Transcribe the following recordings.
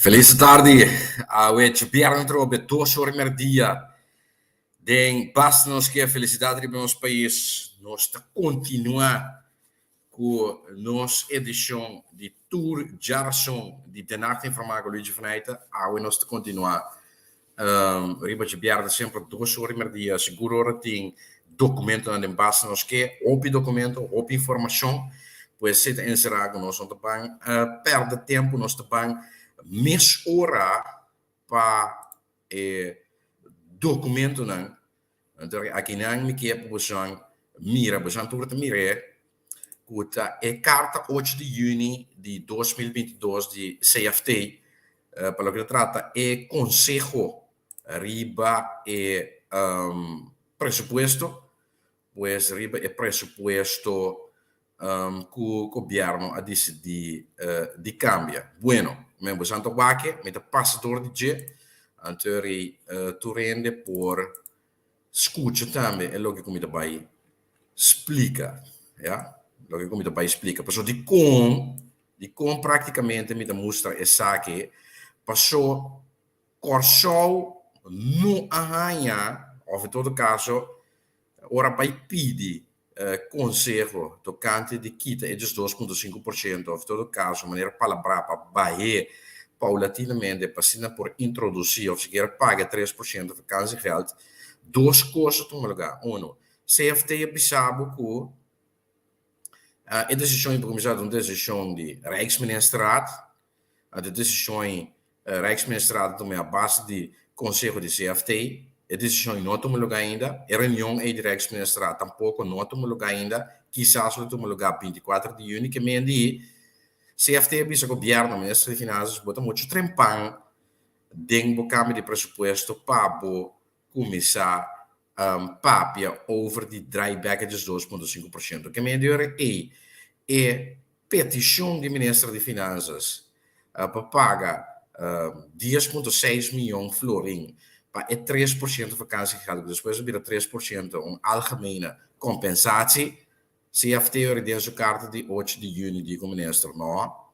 Felis tardi, awe djabièrnè atrobe 2 or mèrdia den Basta Nos Ke Felisidat riba nos pais. Nos ta kontinuá ku nos edishon di tur djarason di De Nacht Informá ku Luigi van Eijten. Awe nos ta kontinuá riba djabièrnè semper 2 or mèrdia. Sigur ora tin dokumentonan den Basta Nos Ke, hopi dokumento, hopi informashon, pues esei ta enserá ku nos no ta ban pèrdè tempu, nos ta ban mesora pa e dokumentonan. Anto akinan mi ke pa boso mira, boso tur ta mir'é ku ta e karta 8 di yüni di 2022 di CFT pa loke ta trata e konseho riba e presupuesto, pues riba e presupuesto ku gobièrnu a disidí di kambia. Bueno, men boso ta wak, mi ta pasa dor di dje, anto tur hende por skucha tambe e loke ku mi ta bai splika, ya, loke ku mi ta bai splika. Pasobra dikon práktikamente mi ta mustra esaki? Paso Kòrsou no a haña, òf en todo kaso ora bai pidi konseho tokante di kita e 12,5% òf en todo kaso manera palabrá pa bah'é paulatinamente pa asina por introdusí òf sikiera paga e 3% vakansiegeld, dos kos a tuma lugá. Uno, CFT a bisa bo ku e desishon pa kuminsá ta un desishon di Rijksministerraad, e desishon Rijksministerraad a tuma a base di konseho di CFT, e desishon no a tuma lugá ainda, e reunion ei di Rijksministerraad tampoko no a tuma lugá ainda, kisas lo tuma lugá 24 di yüni ke mendi. CFT a bisa gobièrnu, minister di Finansas, bo ta muchu trempan den bo kambio di presupuesto pa bo kuminsá papia over di draai bèk e 12,5%. Ke mendi ora ei e petishon di minister di Finansas pa paga 10,6 mion florin pa e 3% vakansiegeld ku despues a bira 3% un algemene compensatie, CFT ora den su karta di 8 di yüni di ku minister no,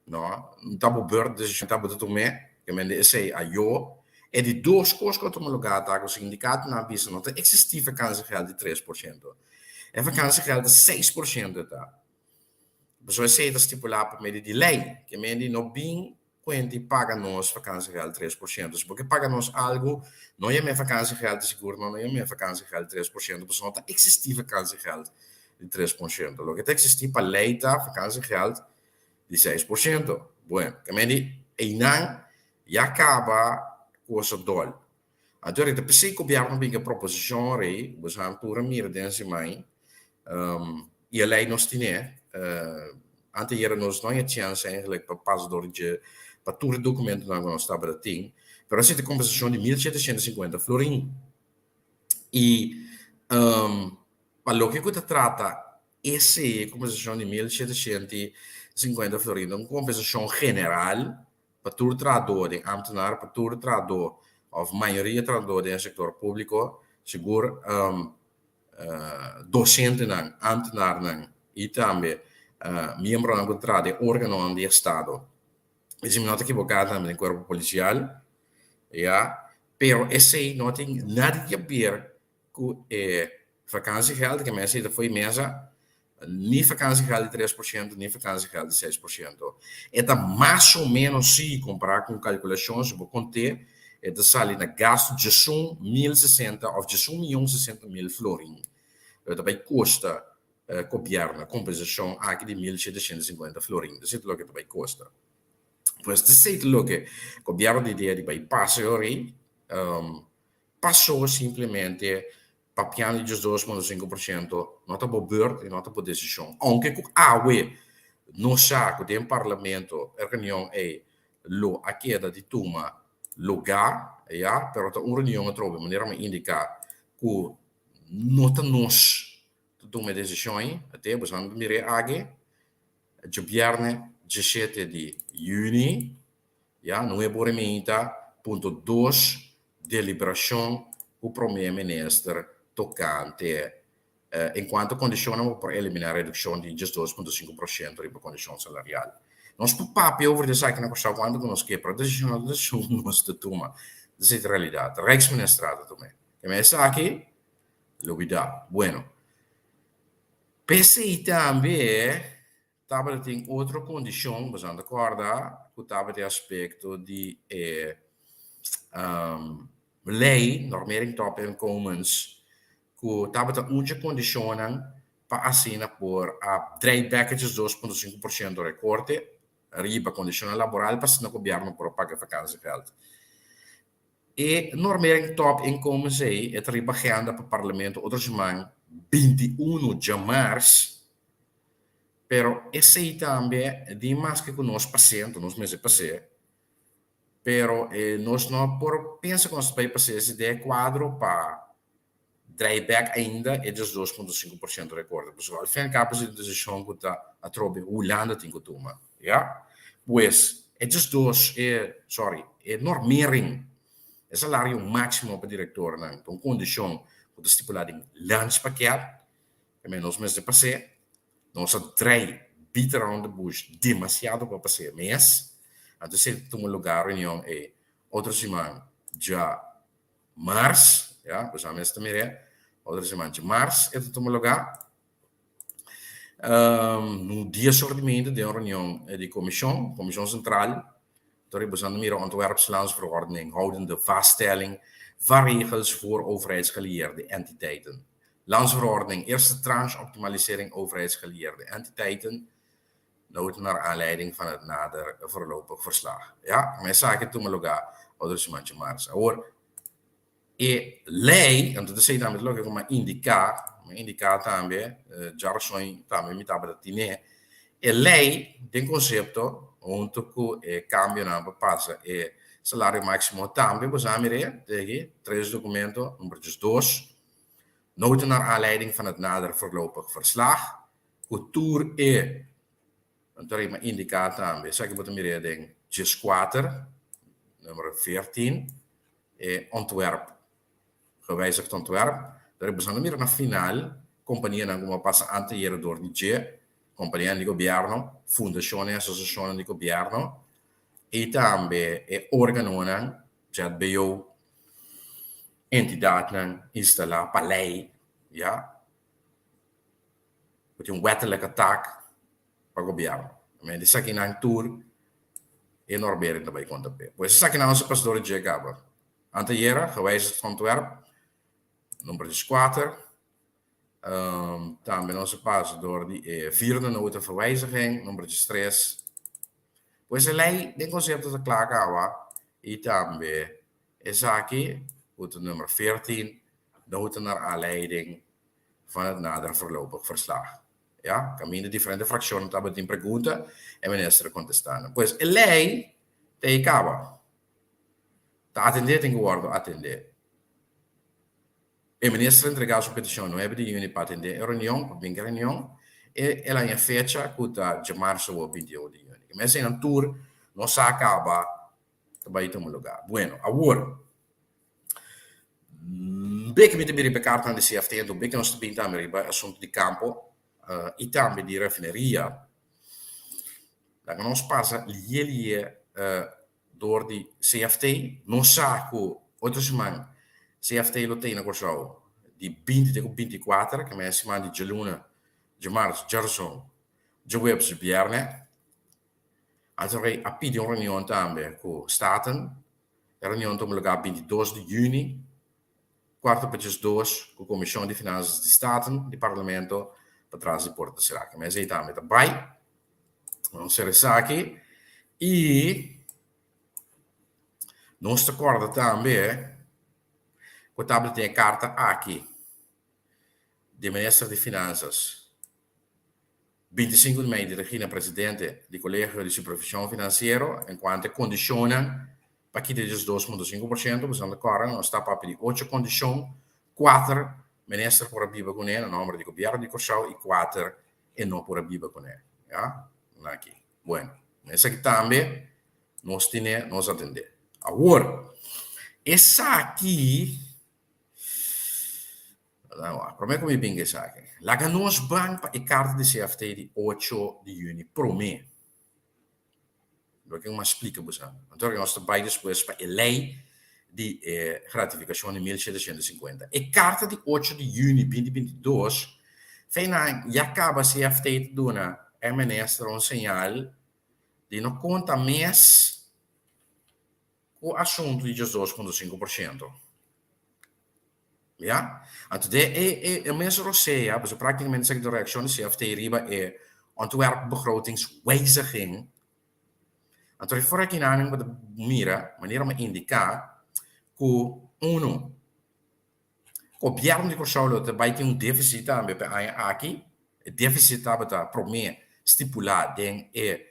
no, no ta bo beurt desishon ta bo ta tum'é, ke mende esei ayó. E di dos kos ku a tuma lugá ta ku sindikatonan a bisa no ta eksistí vakansiegeld di 3%. E vakansiegeld ta 6% e ta. Pasobra esei ta stipulá pa medio di lei, ke mende no bin kuenta i paga nos vakansiegeld 3%. Si bo ke paga nos algu, no yam'é vakansiegeld di sigur no no yam'é vakansiegeld 3% pasobra no ta eksistí vakansiegeld di 3%. Loke ta eksistí pa lei ta vakansiegeld di 6%. Bueno, ke mende einan ya kaba kos a dòl. Anto ta p'esei gobièrnu bin ku e proposishon rei, bo sa tur a mira den siman i e lei nos tine. Anteayer nos no a chèns eigenlijk pa pasa dor dje pa tur e dokumentonan ku nos tabata tin, pero esei ta kompensashon di 1750 florin. I pa loke ku ta trata esei kompensashon di 1750 florin ta un kompensashon general pa tur trahadó den ámtenar, pa tur trahadó òf mayoria trahadó den e sektor públiko, sigur dosentenan, ámtenarnan i tambe miembronan ku ta traha den órganonan di estado. I si mi no ta ekiboká tambe den kuerpo polisial, ya, pero esei no tin nada di haber ku e vakansiegeld, ke mester ta fo'i mesa, ni vakansiegeld di 3% ni vakansiegeld di 6%. E ta mas o ménos sí, kompará ku un kalkulashon, si bo kont'é, e ta sali na gastu 11.060 òf 11.060.000 florin. Lo ta bai kosta gobièrnu kompensashon aki di 1750 florin. Esei ta loke ta bai kosta. Pues esei ta loke gobièrnu di idea di bai pasa e ora ei, pasó simplemente papiando di 12,5% no ta bo beurt i no ta bo desishon. Ounke ku awe nos sa ku den parlamento e reunion ei lo a keda di tuma lugá, ya, pero ta un reunion atrobe manera mi a indiká ku no ta nos ta tuma e desishon ei, ate boso nan ta mir'é aki djabièrnè 17 di yüni, ya, 9 or i mei 2.2 deliberashon ku promé minister tokante enkuanto kondishonnan pa por eliminá redukshon di 12,5% riba kondishon salarial. Nos por papia over di esaki na Kòrsou kuantu ku nos ke, pero desishon no ta desishon ku nos ta tuma. Esei ta realidat. Rijksminister ta tuma e. Keme esaki lubidá. Bueno, p'esei tambe tabata tin otro kondishon, boso nan ta kòrda ku tabata e aspekto di e lei, normering topinkomens, ku tabata un dje kondishonnan pa asina por a drei bek e 2,5% rekorte riba kondishonnan laboral pa asina gobièrnu por a paga e vakansiegeld. E normering topinkomens ei e ta riba agenda pa parlamento otro siman 21 djamars, pero esei tambe di maske ku nos pas'é, anto nos mester pas'é, pero nos no por pensa ku nos ta bai pas'é si den e kuadro pa Draai bek ainda e 12,5% rekorte. Pasobra al fin al kabo esei ta un desishon ku ta atrobe Hulanda tin ku tuma. Ya. Pues e 12, e sorry, e normering, e salario máksimo pa direktornan ta un kondishon ku ta stipulá den landspakket. Keme nos mester pas'é. Nos a draai beat around the bush demasiado pa pas'é mes. Anto esei ta tuma lugá reunion ei otro siman dja Mars, ya, pues ami esta mir'é, otro siman dje mars e ta tuma lugá. No dia sortimentu den un reunion di komishon, komishon sentral, ta riba boso a mira Ontwerpslandsverordening houdende vaststelling van regels voor overheidsgelieerde entiteiten. Landsverordening eerste tranche optimalisering overheidsgelieerde entiteiten, nota naar aanleiding van het nader voorlopig verslag. Ja, ma esaki tuma lugá otro siman dje mars. Awor, e lei, anto ta esei tambe ta loke ku mi a indiká, mi a indiká tambe, djarason tambe mi tabata tine, e lei den konsepto huntu ku e kambionan pa pasa e salario máksimo tambe bo sa mir'é, te aki, tres dokumento, number 12, nota naar aanleiding van het nader voorlopig verslag, Ku tur e Anto rei m'a indiká tambe, esaki bo ta mir'é den 14, numero 14, e ontwerp, gewijzigd ontwerp. Pero boso a mira na final, kompanianan ku a pasa anteayera dor di dje, kompanianan di gobièrnu, fundashonnan i asosiashonnan di gobièrnu, i tambe e órganonan, ZBO, entidatnan instalá pa lei, ya. Bo tin un wettelijke taak pa gobièrnu. Men esakinan tur e normering ta bai konta p'e. Pues esakinan nos a pasa dor di dje kaba. Anteayera, gewijzigd ontwerp, number 14. Tambe nos a pasa dor di e vierde nota van wijziging, number 3. Pues e lei den konsepto ta kla kaba i tambe esaki ku ta number 14, nota naar aanleiding van het nader voorlopig verslag. Ja, kaminda diferente frakshonnan tabatin pregunta e minister a kontestá nan. Pues e lei ta ei kaba. Ta atendé tin ku wòrdu atendé. E minister a entregá su petishon nuebe di yüni pa atendé e reunion, pa bin ku e reunion. E el haña fecha ku ta djamarsu awor 21 di yüni. Ke mes einan tur no sa kaba ta bai tuma lugá. Bueno, awor Beke mi ta bira riba e kartanan di CFT, enton beke nos ta bin tambe riba e asuntu di kampo i tambe di refineria. Laga nos pasa lie lie dor di CFT. Nos sa ku otro siman CFT lo tei na Kòrsou di 20 te ku 24, ke mei e siman di djaluna, djamars, djarason, djaweps, djabièrnè. Anto rei a pidi un reunion tambe ku Staten. E reunion tuma lugá 22 di yüni, kuarto pa 12, ku Komishon di Finansas di Staten di Parlamento patras di porta será. Ke mes ei tambe ta bai. Nos sera esaki i nos ta kòrda tambe ku tabata tin e karta aki di Minister di Finansas. 25 di mei dirigí na presidente di Kolegio di Supervishon Finansiero enkuanto e kondishonnan pa kita e 12,5%, pasobra kòrda nos ta papia di ocho kondishon, kuater minister por a biba kuné na nòmber di gobièrnu di Kòrsou i kuater e no por a biba kuné. Ya, nan aki. Bueno, esaki tambe nos tine, nos atendé. Awor, esaki. Promé ku mi bin ku esaki, laga nos ban pa e karta di CFT di ocho di yüni promé. Loke mi a splika boso. Anto nos ta bai despues pa e lei di e gratifikashon di 1750. E karta di ocho di yüni 2022, feinan ya kaba CFT ta duna e minister un señal di no konta mes ku asuntu di 12.5%. Ya? Anto de e e e mes rosea, pasobra praktikamente esaki ta reakshon di CFT riba e ontwerpbegrotingswijziging. Anto for aki nan bo ta mira, manera mi a indiká, ku unu, gobièrnu di Kòrsou lo ta bai tin un défisit tambe pa e aña aki. E défisit tabata promé stipulá den e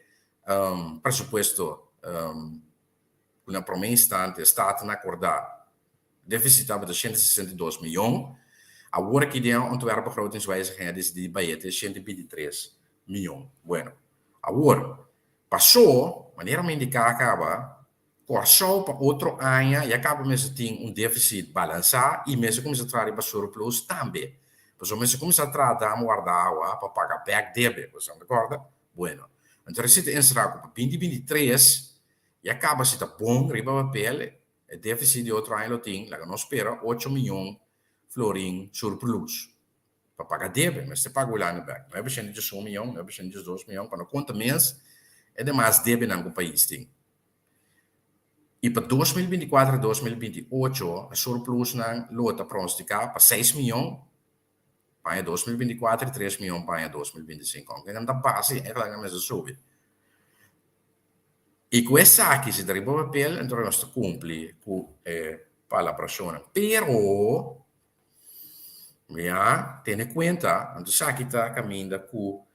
presupuesto ku na promé instante Staten a akordá. Défisit tabata 162 mion. Awor aki den ontwerpbegrotingswijziging a disidí bai te 123 mion. Bueno, awor, pasó, manera mi indiká kaba, Kòrsou pa otro aña ya kaba mester tin un défisit balansá i mester kuminsá traha riba surplus tambe. Pasobra mester kuminsá traha dam warda awa pa paga bèk debe. Boso ta kòrda? Bueno, anto resi ta enserá ku pa 2023 ya kaba si ta bon riba papel, E deficit di otro aña lo tin, laga nos spera, ocho miyon florin surplus pa paga debe. Mester paga Hulanda bek. 911 miyon, 912 miyon, pa no konta mes e demas debenan ku pais tin. I pa 2024 a 2028 e surplusnan lo ta pronostiká pa seis miyon pa aña 2024 i tres miyon pa aña 2025. Aunke nan ta base, eigenlijk nan mester subi. I ku esaki si ta riba papel, enton nos ta kumpli ku e palabrashonnan. Pero, ya, tene kuenta, anto esaki ta kaminda ku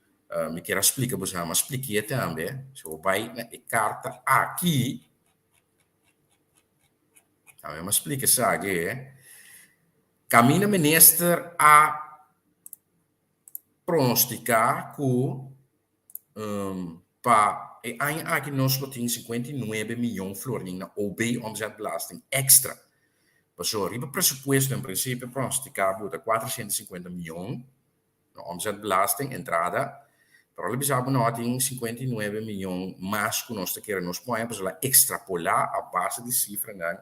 mi kier a splika boso, mi a spliki'e tambe, si bo bai na e karta aki, tambe mi a splika esaki, kaminda minister a pronostiká ku Pa e aña aki nos lo tin 59 miyon florin na OB, omzetbelasting, extra. Pasobra riba presupuesto en principio pronostica bo ta 450 miyon na omzetbelasting, entrada, pero lo bisa bo no a tin 59 miyon mas cu nos ta kere nos pone pasobra la extrapola a base di cifranan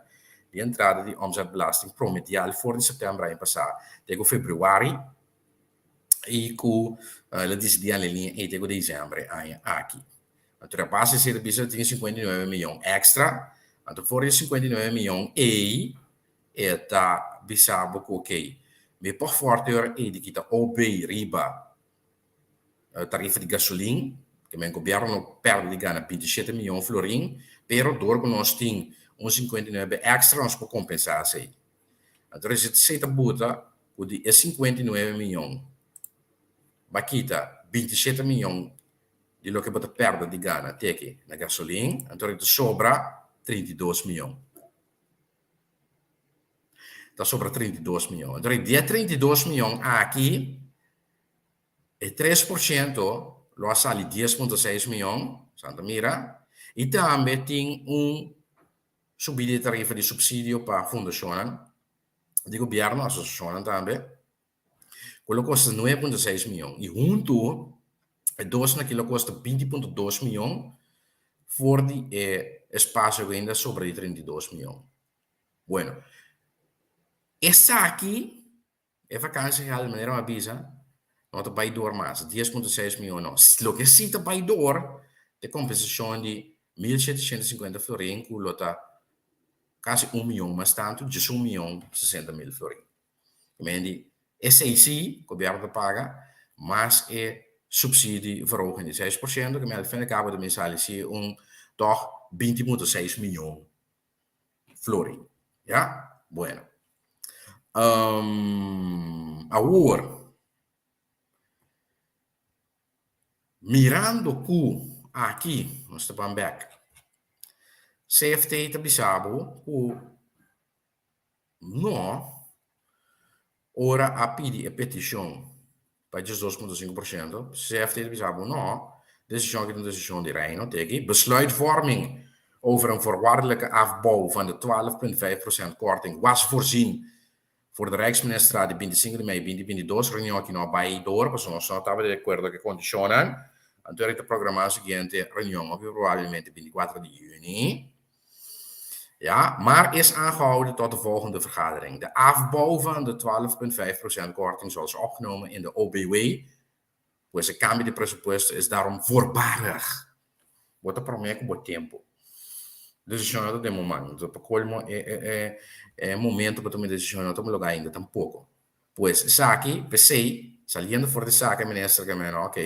di entrada di omzetbelasting promedial for di september aña pasa te cu februari. I ku el a disidí a lei ei te ku desèmber e aña aki. Anto a base esei ta bisa tin 59 miyon èkstra. Anto for di e 59 miyon ei e ta bisa bo ku okey, mi por fòrti ora ei di kita OB riba tarifa di gasolin, ke men gobièrnu no pèrdè di gana 27 miyon florin, pero dor ku nos tin un 59 èkstra nos por kompensá esei. Anto esei ta buta ku di e 59 miyon ba kita 27 miyon di loke bo ta pèrdè di gana teki na gasolin, anto ta sobra 32 miyon. Ta sobra 32 miyon. Anto di e 32 miyon aki e 3% lo a sali 10.6 miyon, Santa mira, i tambe tin un subida di tarifa di supsidio pa fundashonnan di gobièrnu, asosiashonnan tambe, ku lo kosta 9.6 mion. I huntu e dosnan aki lo kosta 20.2 mion for di e espasio ku ainda sobra di 32 mion. Bueno, esaki E vakansiegeld, di manera mi a bisa, no ta bai door mas, 10.6 mion no. Loke si ta bai door ta e kompensashon di 1750 florin ku lo ta kasi un mion mas tantu, 11 mion 60 mil florin. I men di esei si gobièrnu ta paga mas e supsidie verhoging di 6% ku men al fin al kabo ta bin sali si un tòg 20.6 mion florin. Ya? Bueno. Um, awor, mirando ku aki, nos ta ban bek, CFT ta bisa bo ku no ora a pidi e petishon pa 12.5%, CFT ta bisa bo no, desishon aki ta un desishon di Reino, teki, besluitvorming over een voorwaardelijke afbouw van de 12.5% korting was voorzien voor de Rijksministerraad di 25 di mei 2022, reunion aki no a bai door pasobra nos no tabata di akuerdo ku e kondishonnan. Anto e ta programá siguiente reunion, hopi probablemente 24 di yüni. Ja, maar is aangehouden tot de volgende vergadering. De afbouw van de 12,5% korting zoals opgenomen in de OBW, pues e cambio di presupuesto is daarom voorbarig. Bo ta promé ku bo tempu. Desishon no ta den bo man. Entonces pa colmo e e e e momento pa tuma e desishon no tuma lugar ainda tampoco. Pues esaki, p'esei, saliendo for di esaki e minister ke meno, ok,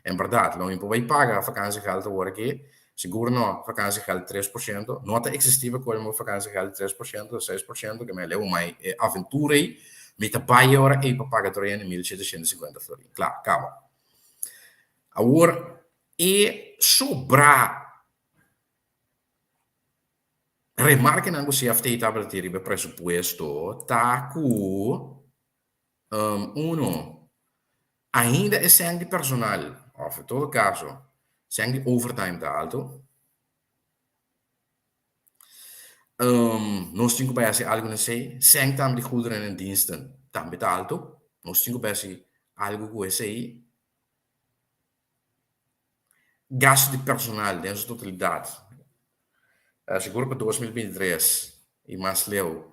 en berdad lo mi por bai paga vakantiegeld awor aki, sigur no vakantiegeld 3%, no ta existi pa colmo vakantiegeld 3%, 6%, ke mi a leu mai e aventura ei, mi ta bai e ora ei pa paga tur hende 1750 florin. Kla, kaba. Awor e sobrá remarkenan ku CFT tabata tin riba e presupuesto ta ku, uno, ainda e sèn di personal, òf en todo kaso sèn di overtime ta alto. Nos tin ku bai hasi algu na esei. Sèn tambe di goederen en diensten tambe ta alto. Nos tin ku bai hasi algu ku esei. Gastu di personal den su totalidat, sigur pa 2023 i mas leu,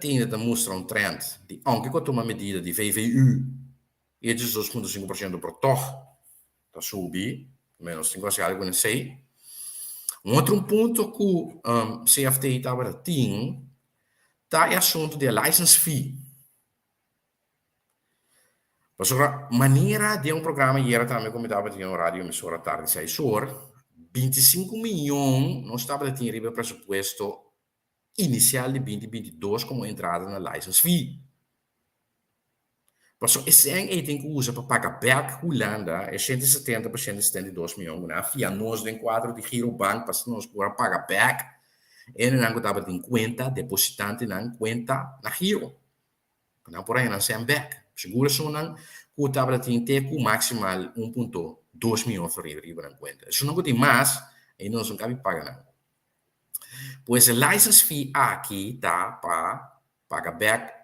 tin ta mustra un trend di ounke ku a tuma medida di VVU i e 12.5% pero tòg ta subi, nos tin ku hasi algu na esei. Un otro punto ku CFT tabata tin ta e asuntu di e license fee. Pasobra manera den un programa yera tambe ku mi tabata tin un radio emisora tardi seis or, 25 miyon nos tabata tin riba e presupuesto inisial di 2022 komo entrada na license fee. Pasobra e sèn ei tin ku usa pa paga bèk Hulanda e 170 pa 172 miyon ku nan a fia nos den kuadro di Girobank pa asina nos por a paga bèk hendenan ku tabatin kuenta, depositantenan kuenta na Giro. Pa nan por haña nan sèn bèk. Sigur esunnan ku tabata tin te ku maksimal 1.2 mion florin riba nan kuenta. Esunnan ku tin mas, ainda nos no kabi paga nan. Pues e license fee aki ta pa paga bèk,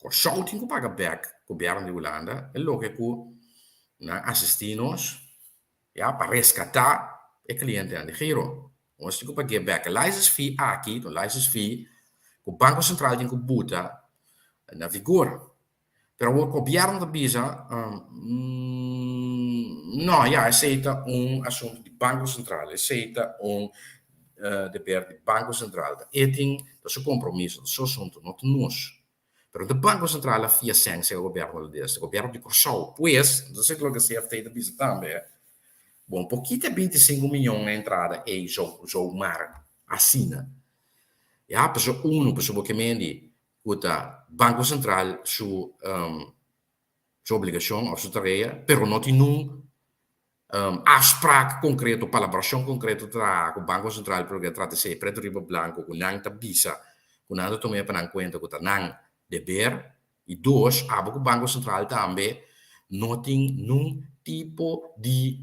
Kòrsou tin ku paga bèk gobièrnu di Hulanda e loke ku nan asistí nos ya pa reskatá e klientenan di Giro. Nos tin ku pag'é bèk. E license fee aki ta un license fee ku Banko Sentral tin ku buta na vigor. Pero awor gobièrnu ta bisa, No, ya, esei ta un asuntu di Banko Sentral, esei ta un deber di Banko Sentral. Ta e tin, ta su kompromiso, ta su asuntu, no ta nos. Pero ta Banko Sentral a fia sèn serka gobièrnu hulandes, ta gobièrnu di Kòrsou. Pues, entonces loke CFT ta bisa tambe, bon por kita 25 miyon na entrada ei zomaar asina? Ya, pasobra uno, pasobra bo ke mendi ku ta Banko Sentral su su obligashon òf su tarea, pero no tin nun afspraak konkreto, palabrashon konkreto traha ku Banko Sentral por loke ta trata esei pretu riba blanko ku nan ta bisa ku nan ta tuma e pa nan kuenta ku ta nan deber. I dos, abo ku Banko Sentral tambe no tin nun tipo di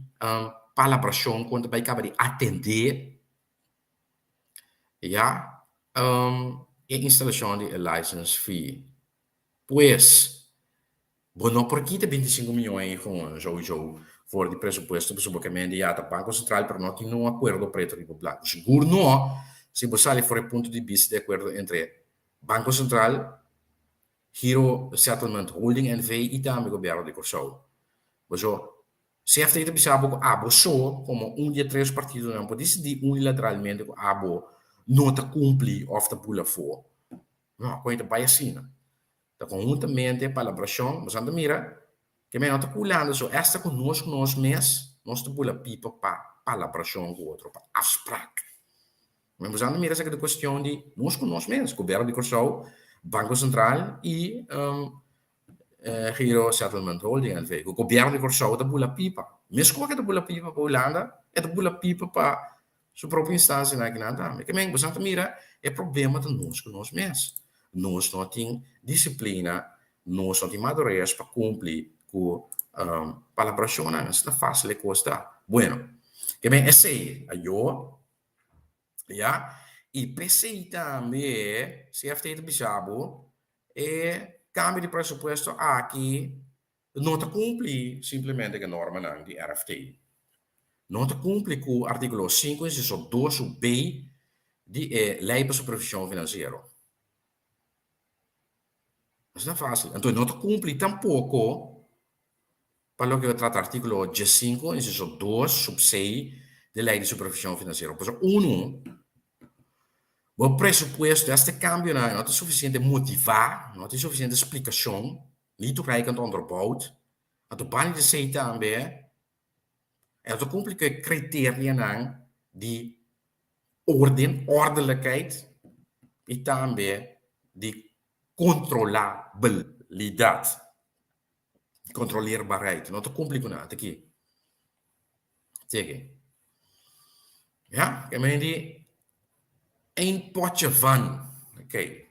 palabrashon kon ta bai kaba di atendé ya e instalashon di e license fee. Pues, bo no por kita 25 miyon ei gewoon souiso for di presupuesto pasobra bo ke mende ya ta Banko Sentral pero no tin nun akuerdo preto riba blanko. Sigur no si bo sali for e punto di bista di akuerdo entre Banko Sentral, Giro Settlement Holding NV i tambe Gobièrnu di Kòrsou. Pasobra CFT ta bisa bo ku abo so komo un di e tres partidonan por disidí unilateralmente ku abo no ta kumpli òf ta bula afó. No, kon e ta bai asina. Ta konhuntamente palabrashon, boso ta mira ke men no ta kulando so, esta ku nos ku nos mes nos ta bula pipa pa palabrashon ku otro, pa afsprak. Men boso ta mira esaki ta kuestion di nos ku nos mes, Gobièrnu di Kòrsou, Banko Sentral i Giro Settlement Holding NV. Ku Gobièrnu di Kòrsou ta bula pipa. Meskos ku e ta bula pipa pa Hulanda, e ta bula pipa pa su propio instansianan akinan tambe. Ke men, boso ta mira e problema ta nos ku nos mes. Nos no tin disiplina, nos no tin madures pa kumpli ku palabrashonnan. Asina fásil e kos ta. Bueno, ke men esei ayo, ya, i p'esei tambe CFT ta bisa bo e kambio di presupuesto aki. No ta kumpli simplemente ku e normanan di RFT. No ta kumpli ku artíkulo sinku insiso dos u B di e Lei pa Supervishon Finansiero. Asina fásil. Anto no ta kumpli tampoko pa loke ta trata artíkulo diesinku insiso dos sub C di Lei di Supervishon Finansiero. Pasobra unu, bo presupuesto, esta kambionan no ta sufisiente motivá, no tin sufisiente splikashon. Niet toereikend onderbouwd. Anto banda di esei tambe e no ta kumpli ku e kriterianan di orden, ordelijkheid, i tambe di kontrolabilidat, kontroleerbaarheid. No ta kumpli ku nan. Ata aki. Teke. Ya, ke men di een potje van. Oké.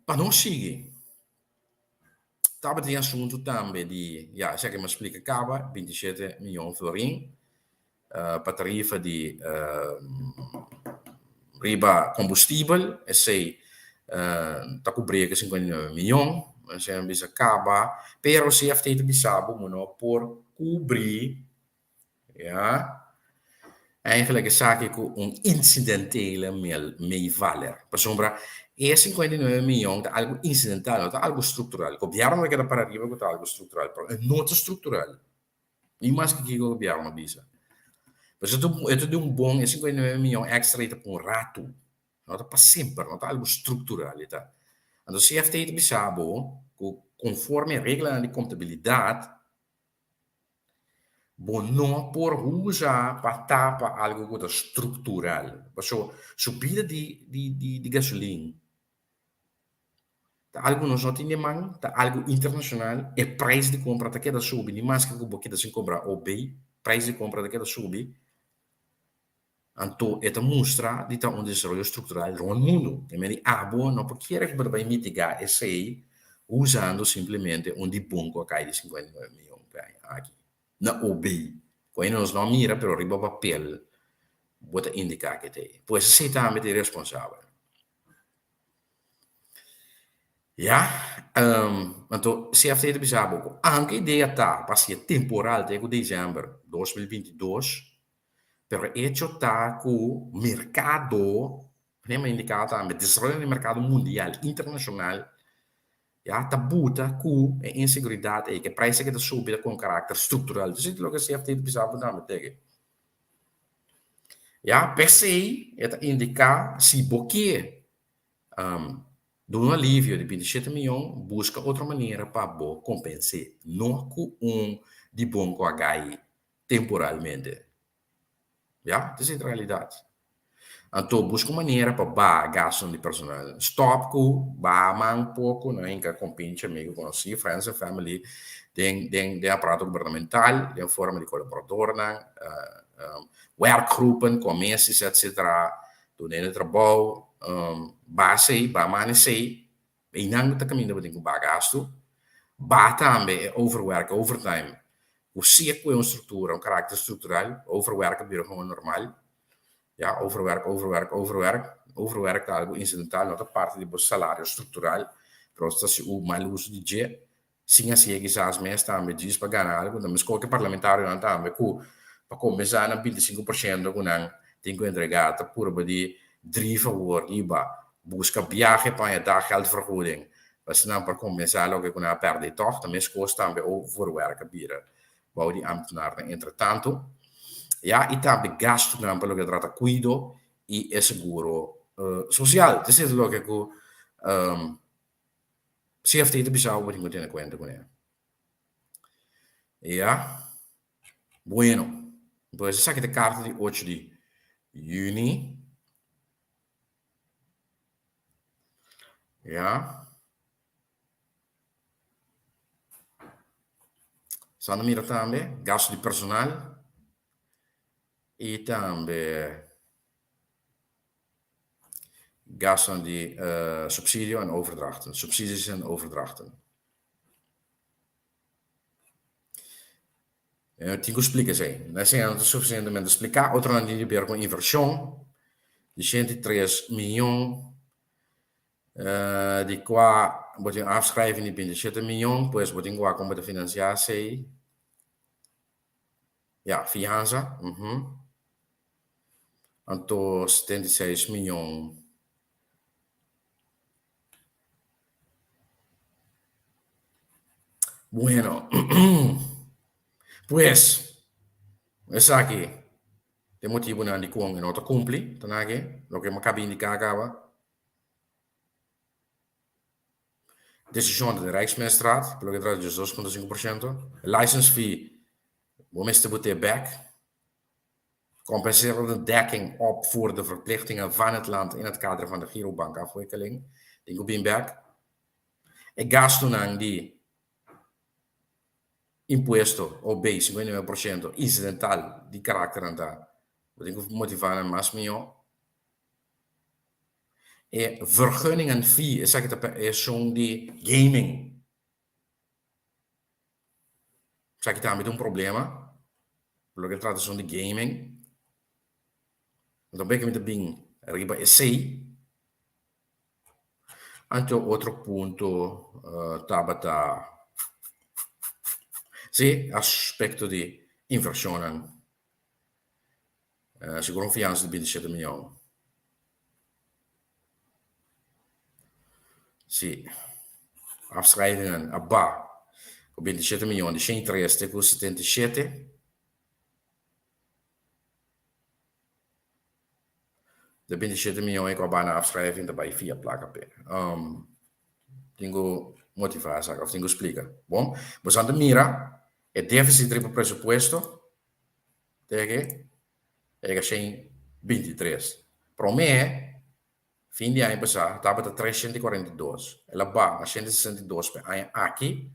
Pa nos sigui, tabatin asuntu tambe di, ya, esaki mi a splika kaba, 27 miyon florin pa tarifa di riba kombustibel, esei ta kubrí ku 59 miyon, esei mi a bisa kaba, pero CFT ta bisa bo no por kubrí. Ja. Eigenlijk esaki ku un incidentele meevaller. Pasobra e 59 miyon ta algu incidental, no ta algu structural. Gobierno ta keda para riba ku ta algu structural, pero e no ta structural. Ni maske kiko gobierno a bisa. Pues e ta di un bon, e 59 miyon extra ei ta pa un ratu. No ta pa semper, no ta algu structural e ta. Anto CFT ta bisa bo ku conforme reglanan di contabilidad, Bo no por usa pa tapa algo ku ta struktural. Pasobra subida di di gasolin ta algu ku nos no tin den man, ta algu internashonal. E prijs di kompra ta keda subi, ni maske ku bo keda sin kompra OB, prijs di kompra ta keda subi. Anto e ta mustra di ta un desaroyo struktural rond mundu. E medi abo no por kere ku bo ta bai mitiga esei usando simplemente un di bon ku a kai di 59 miyon pe aña aki na OB. Ku ainda nos no a mira pero riba papel bo ta indiká ke ta ei. Pues esei tambe ta iresponsabel. Ya, anto CFT ta bisa bo ku anke idea ta pa hasié temporal te ku desèmber 2022, Pero hecho ta cu mercado, manera mi a indica tambe, desaroyo di mercado mundial, internacional, ya, ta buta cu e inseguridad ey, cu e prijs aki ta subi ta cu un caracter structural. Entonces loke CFT ta bisa bo tambe tege. Ya, p'esey e ta indica si bo kier duna un alivio di 27 miyon, busca otro manera pa bo compens'e, no cu un di bon cu a gai temporalmente. Ya, esei ta realidat. Anto buska un manera pa baha gastunan di personal. Stop ku baha man poko nan hinka kompinchi, amigu, konosí, friends and family den den den aparato gubernamental den forma di kolaboradornan, werkgroepen, komisis etcetera, duna hende trabou, baha esei, baha man esei, Einan ta kaminda bo tin ku baha gastu. Baha tambe e overwerk, overtime, ku si e kue un struktura, un karakter struktural, overwerk a bira gewoon normal. Ya, overwerk, overwerk, overwerk. Overwerk ta algu insidental, no ta parti di bo salario struktural, pero ta si u mal uso di dje. Sin hasié kisas mes tambe djis pa gana algu. Ta meskor ku e parlamentarionan tambe ku pa kompensá nan 25% ku nan tin ku entregá ta purba di drief awor riba buska biahe pa haña daggeldvergoeding pa asina nan por kompensá loke ku nan a pèrdè tòg. Ta meskos tambe overwerk a bira bou di ámtenarnan entretantu. Ya, i tambe gastunan pa loke ta trata kuido i e seguro sosial. Esei ta loke ku CFT ta bisa bo tin ku tene kuenta kuné. Ya. Bueno. Pues esaki ta karta di ocho di yüni. Ya. Sa no mira tambe gasto di personal i tambe Gastonan di subsidio en overdrachten, subsidies en overdrachten. Tin ku splika esei. Esei no ta sufisientemente spliká. Otronan tin di ber ku invershon di 103 miyon. Di kua bo tin afschrijving di 27 mion, pues bo tin ku wak kon bo ta finansiá esei. Ya, fiansa, uhum. Anto 76 mion. Bueno, pues, esaki ta e motibunan dikon e no ta kumpli, ta nake, loke mi a kaba indiká kaba. Desishon ta di Rijksministerraad, pa loke ta trata 12.5%. E license fee bo mester bot'é bèk. Compenserende dekking op voor de verplichtingen van het land in het kader van de Girobankafwikkeling. Tin ku bin bèk. E gastunan di impuesto OB 59% incidental di karakternan ta bo tin ku motivá nan mas mihó. E vergunningen fee esaki ta pa esun di gaming. Esaki tambe ta un problema loke ta trata esun di gaming. Anto beke mi ta bin riba esei. Anto otro punto tabata si aspecto di inversionnan. Sigur un fiansa di 27 mion. Si, afschrijvingen a ba ku 27 mion di 103 te ku 77. De 27 mion ei ku a ba na afschrijving ta bai fia plaka p'e. Tin ku motivá esaki òf tin ku splika. Bon, boso a mira e défisit riba presupuesto te ke yega 123. Promé fin di aña pasá tabata 342. El a ba na 162 p'e aña aki.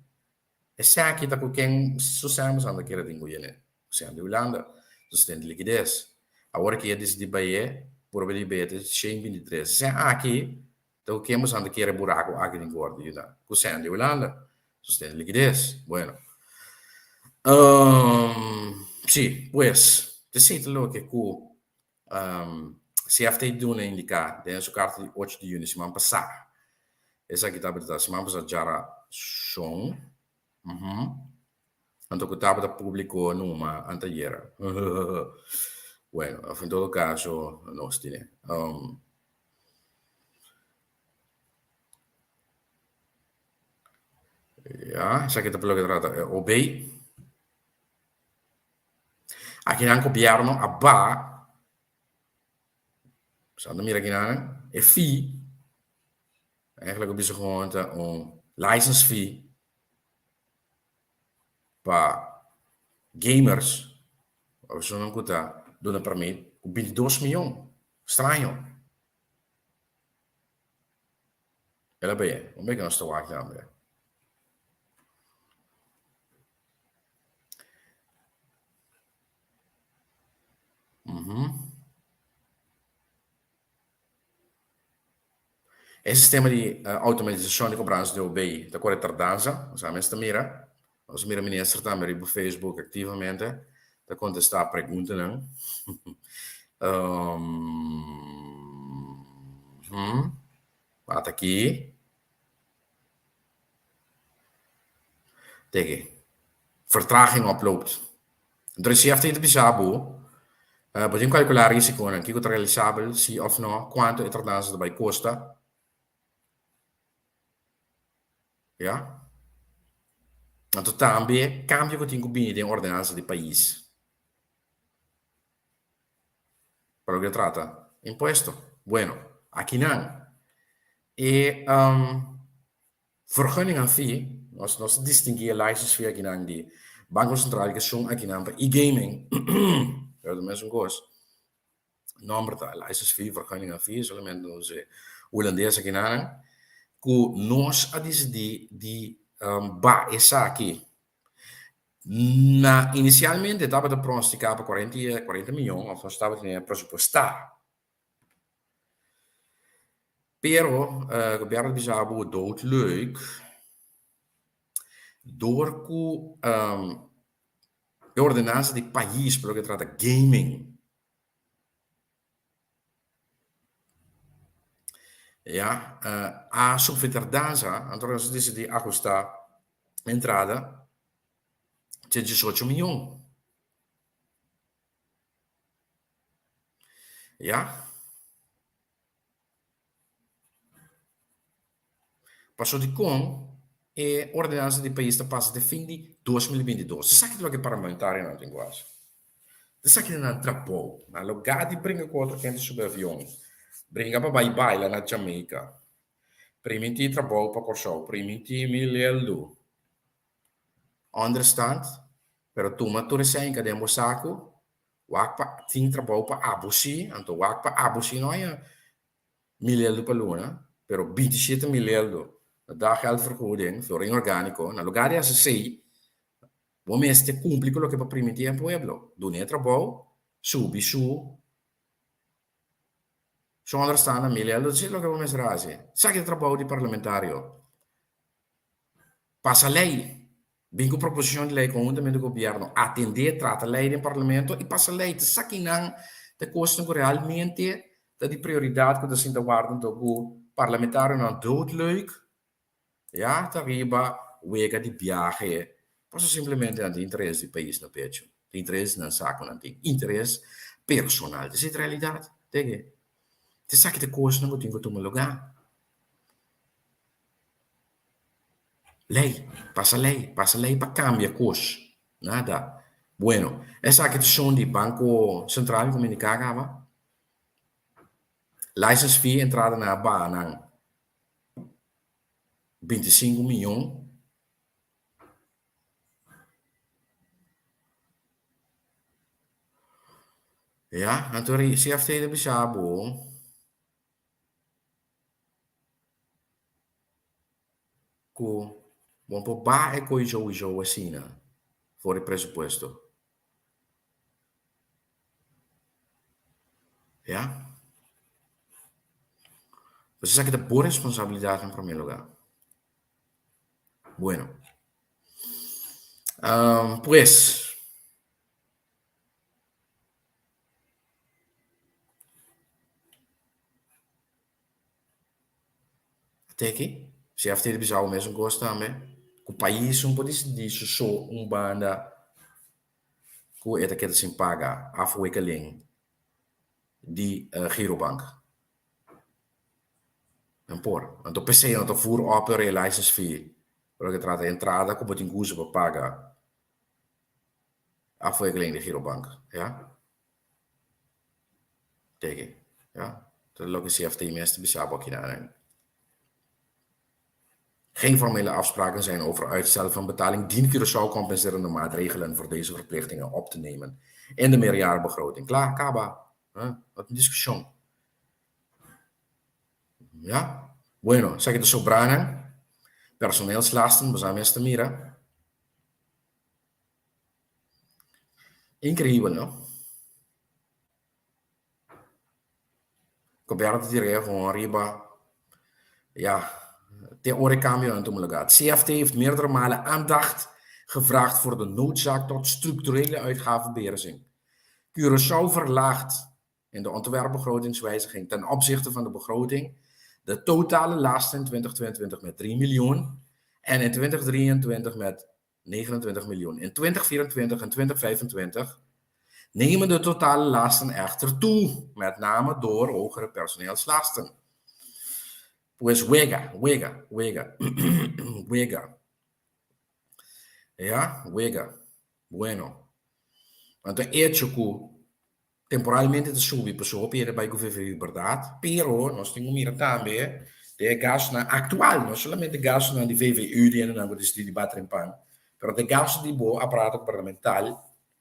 Esaki ta ku ken su sèn boso anda kere tin ku yene? Ku sèn di Hulanda, sosten di likides. Awor ki e disidí bay'é, purba di bay'é te 123. E sèn aki ta ku ken boso anda kere buraku aki tin ku wòrdu yuda? Ku sèn di Hulanda, sosten di likides. Bueno. Sí, pues, t'esei ta loke ku CFT duna indiká den su karta di ocho di yüni siman pasá. Esaki tabata siman pasá djara shon. Anto ku tabata públiko numa antayera. Bueno, òf en todo kaso nos tine. Ya, esaki ta pa loke trata e OB. Akinan gobièrnu a ba, sa ta mira akinan, e fee, eigenlijk a bisa gewoon ta un license fee pa gamers, personanan ku ta duna permit, ku 22 mion. Straño. El a bay, un beke nos ta wak tambe. E sistema di automatisacion di cobransa di OB ta core tardansa, nos a mester mira. Nos a mira minister tambe riba Facebook activamente ta contesta preguntanan. Bata aki. Teki. Vertraging oploopt. Entonces e CFT ta bisa bo, bo tin calcula risiconan, kico ta realisabel, si of no, cuanto e tardansa ta bay costa. Ya. Anto tambe cambio cu tin cu bini den ordenansa di pais. Pa loke ta trata impuesto. Bueno, akinan e vergunningan fee, nos nos ta distingui e license fee akinan di Banco Central ke esun akinan pa e-gaming, pero ta mesun kos. Nomber ta license fee, vergunningan fee, solamente nos e hulandes akinan ku nos a disidí di ba esaki. Na inisialmente tabata pronostiká pa 40 mion òf nos tabata tene presupuestá. Pero gobièrnu a bisa bo doodleuk dor ku e ordenansa di pais pa loke trata gaming. Ya, a sufri tardansa, anto nos a disidí ahustá entrada te diesocho mion. Ya. Paso dikon e ordenansa di pais ta pasa te fin di 2022? Esaki ta loke parlamentarionan tin ku hasi. Esaki ta nan trabou. Na lugá di bringa ku otro hende subi avion, bringa pa bai baila na Jamaica, primintí trabou pa Kòrsou, primintí mi leldu. Onderstand, pero tuma tur esei den bo saku, wak pa tin trabou pa abo sí, anto wak pa abo sí no haña mil eldo pa luna, pero 27 mil eldo na daggeldvergoeding, florin orgániko, na lugá di hasi esei, Bo mester cumpli cu loke bo primiti e pueblo. Duna e trabou, subi su su onderstand na mil eldo, esei loke bo mester haci. Esaki ta trabou di parlamentario. Pasa ley, bin cu proposicion di ley conhuntamente cu gobierno, atende, trata ley den parlamento y pasa ley. Ta esakinan ta cosnan cu realmente ta di prioridad cu ta sinta warda anto cu parlamentarionan doodleuk Ya ta riba wega di biahe pasobra simplemente nan tin interes di pais na pecho, tin interes nan sa ku nan tin interes personal. Esei ta realidat, tege. Ta esaki ta kosnan ku tin ku tuma lugá. Lei, pasa lei, pasa lei pa kambia kos. Nada. Bueno, esaki ta shon di Banko Sentral komuniká kaba. License fee entrada na a baha nan. 25 miyon. Ya, anto CFT ta bisa bo ku bo por baha e koe joujou asina for di presupuesto. Ya. Pues esaki ta bo responsabilidad en primer lugar. Bueno. Um, pues. Teki, CFT ta bisa bo mesun kos tambe, ku pais un por disidí su so un banda ku e ta keda sin paga afwikkeling di Girobank. Nan por. Anto p'esei nan ta voer op e license fee ora ke trata entrada ku bo tin ku usa pa paga afwikkeling di Girobank. Ya. Teke, ya. Ta loke CFT mes ta bisa bo akinan. Geen formele afspraken zijn over uitstel van betaling. Dient Curaçao compenserende maatregelen voor deze verplichtingen op te nemen in de meerjarenbegroting. Klaar, kaba. Huh? Wat een discusion. Ja? Bueno, esaki ta sobranan. Personeelslasten, bo sa mes ta mira. Increíbel, no? Gobierno ta tira gewoon riba, ja, te ora e cambionan tuma lugar. CFT heeft meerdere malen aandacht gevraagd voor de noodzaak tot structurele uitgavenbeheersing. Curaçao verlaagt in de ontwerpbegrotingswijziging ten opzichte van de begroting de totale lasten in 2022 met 3 miljoen en in 2023 met 29 miljoen. In 2024 en 2025 nemen de totale lasten echter toe, met name door hogere personeelslasten. Pues wega, wega, wega, wega. Ja, wega. Bueno. Anto hecho ku Temporalmente ta subi pasobra hopi hende bai ku VVU bèrdat, pero nos tin ku mira tambe den e gastunan aktual, no solamente gastunan di VVU di hendenan ku disidí di bati den pan, pero ta e gastu di bo aparato gubernamental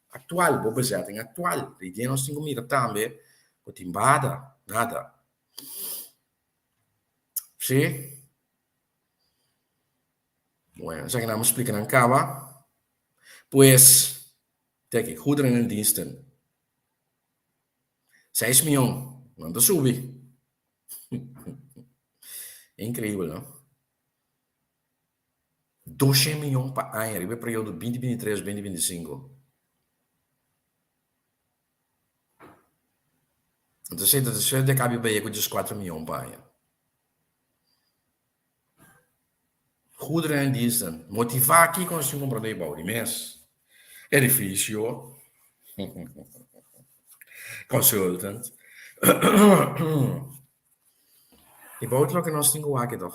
aktual, bo bezetting aktual. Di den nos tin ku mira tambe ku tin bada, nada. Sí. Bueno, esaki nan mi splika nan kaba. Pues. Teki, goederen en diensten. Seis mion, nan ta subi. Increíbel, no? Doshen mion pa aña riba e periodo 2023, 2025. Entonces, ta de kabi bai ku 14 mion pa aña. Goederen en diensten. Motivá kiko nos tin komprondé bou di mes edifisio. Consultant. I bou loke nos tin ku wak tòg.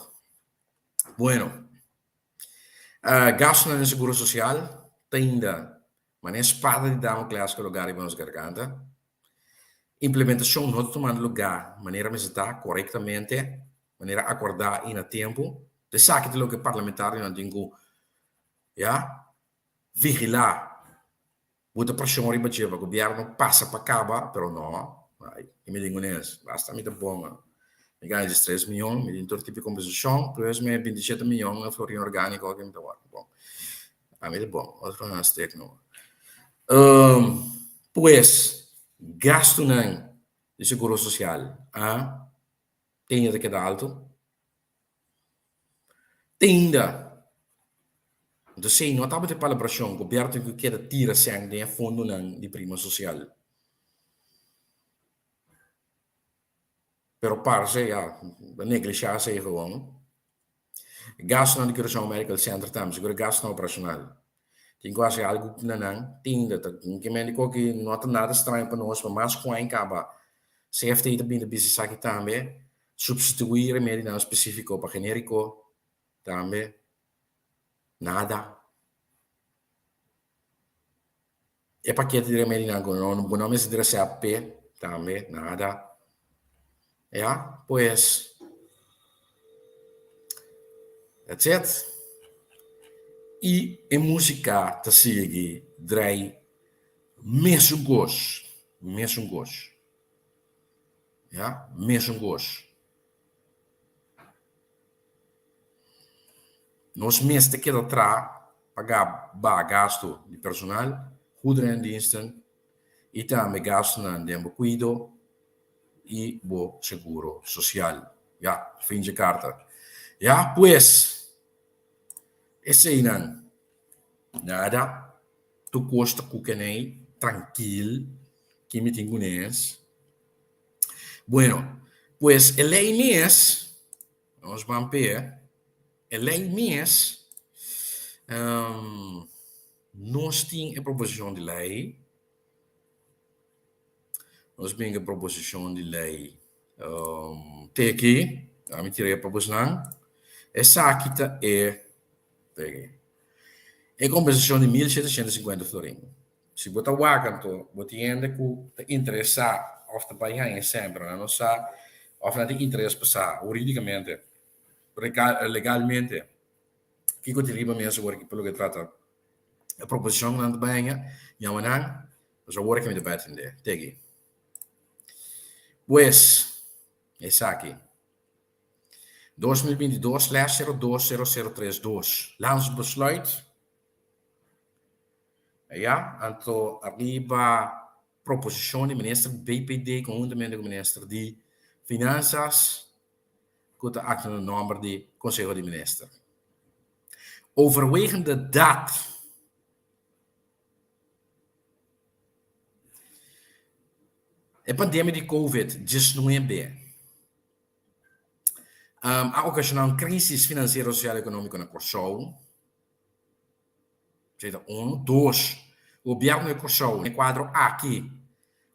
Bueno, gastunan den seguro sosial ta ainda manera spada di Damocles ku lugá riba nos garganta. Implementashon no ta tumando lugá manera mester ta korektamente, manera akordá i na tempu. Esaki ta loke parlamentarionan tin ku, ya, vigilá. Bo ta preshon riba dje pa gobierno pasa pa kaba, pero no, ai, i mi tin kunes, basta mi ta bon, mi gana diestres miyon, mi tin tur tipo di kompensashon, plus mi bintishete miyon na florin orgániko ku mi ta wòrdu bon. Ami ta bon, otro nan stek no. Pues, gastunan di seguro sosial a tende ta keda altu. Te ainda, entonces no tabata e palabrashon, gobierno tin ku keda tira sèn den e fondonan di prima sosial. Pero parse ya, ta neglishá esei gewoon. Gastunan di Curaçao Medical Center tambe, sigur e gastunan operashonal. Tin ku hasi algu na nan, tin ta ke médiko ki no ta nada straño pa nos, pa mas ku aña kaba CFT ta bin ta bisa esaki tambe. Substituí remedinan spesífiko pa genériko tambe nada. E pakete di remedinan ku no ku no mester di resèpt p'e tambe nada. Ya, pues that's it. I e músika ta sigui drai mesun kos, mesun kos. Ya, mesun kos. Nos mester keda traha pa baha gastu di personal, goederendiensten i tambe gastunan den bo kuido i bo seguro sosial. Ya, fin dje karta. Ya, pues, eseinan nada, tur kos ta kukenei trankil. Ki mi tin ku nes? Bueno, pues e lei mes, nos ban p'e, e lei mes, nos tin e proposishon di lei, nos bin ku e proposishon di lei te aki, ami tira e proposnan, esaki ta e, e kompensashon di 1750 florin. Si bo ta wak anto bo tin hende ku ta interesá òf ta bai haña semper nan no sa òf nan tin interes pa sa hurídikamente, legalmente kiko tin riba mesa awor pa loke trata e proposishon ku nan ta bai haña, yama nan pasobra awor ke mi ta bai atendé. Teki. Pues esaki 2022/020032 Landsbesluit. Ya, anto ariba proposishon di minister BPD konhuntamente ku minister di Finansas ku ta aktua na nòmber di Konseho di Minister. Overwegende dat e pandemia di Covid 19 a okashoná un krisis finansiero, sosial i ekonómiko na Kòrsou. Esei ta unu. Dos, Gobièrnu di Kòrsou den e kuadro aki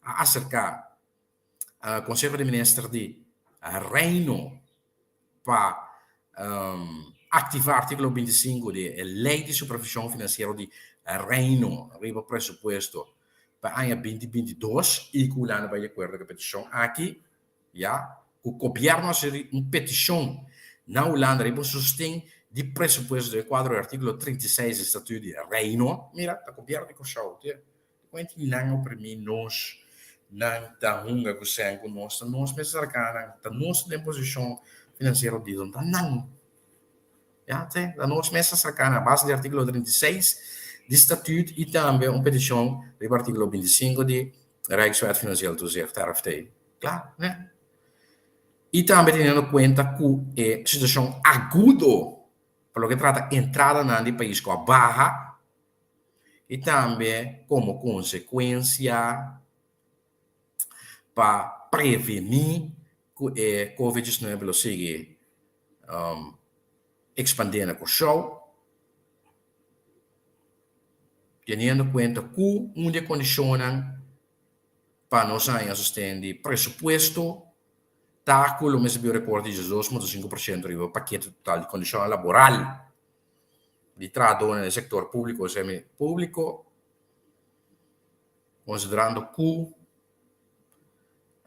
a aserká Konseho di Minister di Reino pa aktivá artíkulo 25 di e Lei di Supervishon Finansiero di Reino riba presupuesto pa aña 2022 i ku Hulanda bai di akuerdo ku e petishon aki. Ya ku gobièrnu a hasi un petishon na Hulanda riba un sosten di presupuesto den kuadro di artíkulo 36 di Statuut di Reino. Mira, ta gobièrnu di Kòrsou te kuenta di nan oprimí nos, nan ta hunga ku sèn ku nos, ta nos mester sarká nan, ta nos den posishon finansiero di ta nan. Ya, te, ta nos mester sarká nan a base di artíkulo 36 di Statuut i tambe un petishon riba artíkulo 25 di Rijkswet Financieel Toezicht, RFT. Kla, ne? I tambe teniendo kuenta ku e situashon agudo pa loke trata entradanan di pais ku a baha i tambe komo konsekuensia pa prevení ku e covid 19 lo sigui. ekspandé na Kòrsou, teniendo kuenta ku un di e kondishonnan pa nos haña sosten di presupuesto ta ku lo mester biba rekorte di 12,5% riba pakete total di kondishonnan laboral di trahadónan den sektor públiko i semi-públiko, konsiderando ku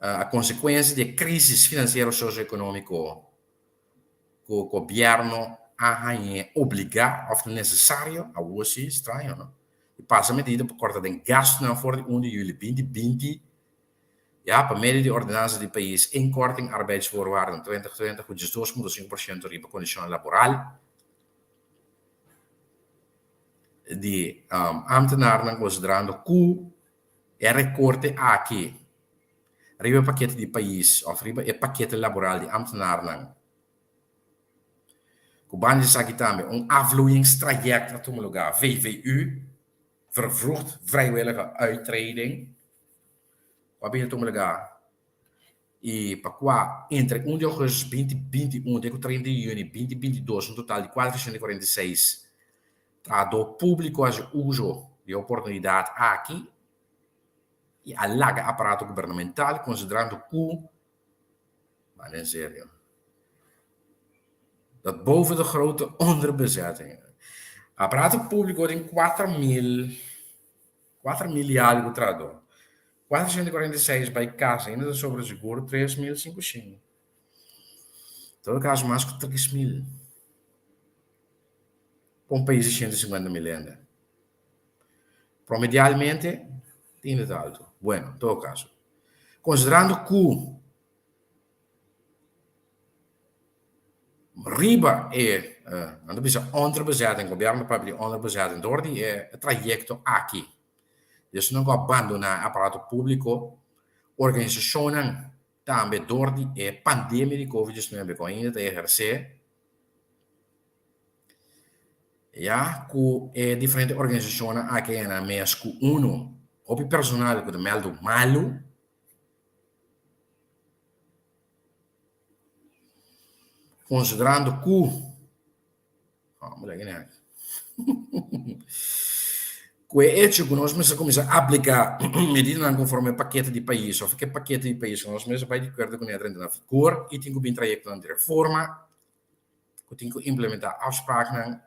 a konsekuensia di e krísis finansiero sosioekonómiko ku gobièrnu a hañ'é obligá òf nesesario, awor sí straño no, di pasa medida pa kòrta den gastunan for di un di yüli 2020, ya pa medio di ordenansa di pais Inkorting Arbeidsvoorwaarden 2020 ku 12,5% riba kondishonnan laboral di ámtenarnan konsiderando ku e rekorte aki riba e pakete di pais òf riba e pakete laboral di ámtenarnan. Ku banda di esaki tambe un afvloeiingstraject a tuma lugá, VVU, Vervroegd Vrijwillige Uittreding, ku a bini tuma lugá i pa kua entre un di ougùstus 2021 te ku 30 di yüni 2022 un total di 446 trahadó públiko a hasi uso di e oportunidat aki i a laga aparato gubernamental konsiderando ku, maar en serio, dat boven de grote onderbezetting. Aparato públiko tin 4.000, 4.000 i algu trahadó. 446 bai kas ainda ta sobra sigur 3.500. Todo kaso mas ku 3.000. Pa un pais di 150.000 hende. Promedialmente tin ta alto. Bueno, en todo caso, considerando cu riba e, nan ta bisa onderbezetting, gobierno ta papia di onderbezetting, door di e trayecto aki, di esnan cu a bandona e aparato publico, organisacionnan tambe door di e pandemia di covid 19 cu ainda ta eherce, Ya ku e diferente organisashonnan aki a yena mes ku unu hopi personal ku ta mèldu malu. Konsiderando ku ku e echo ku nos mester kuminsá apliká medidanan konforme e pakete di pais òf ke pakete di pais ku nos mester bai di akuerdo kuné a drenta na vigor i tin ku bin trayektonan di reforma. ku tin ku implementá afspraaknan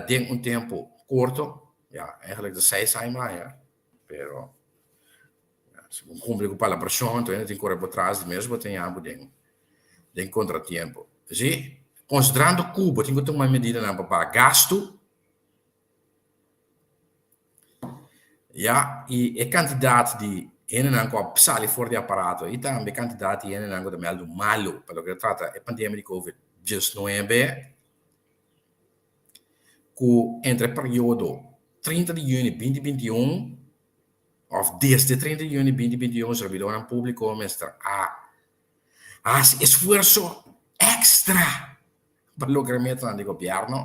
den un tempu korto, ya, eigenlijk ta seis aña maya, pero si bo kumpli ku palabrashon anto hende tin kore bo tras di mes bo ta yabu den den kontratiempo. Si, konsiderando ku bo tin ku tuma medidanan pa baha gastu, Ya, i e kantidat di hendenan ku a sali for di aparato i tambe e kantidat di hendenan ku ta mèldu malu pa loke ta trata e pandemia di covid 19, ku entre e periodo 30 di yüni 2021 òf desde 30 di yüni 2021 servidornan públiko mester a hasi esfuerso èkstra pa logra metanan di gobièrnu.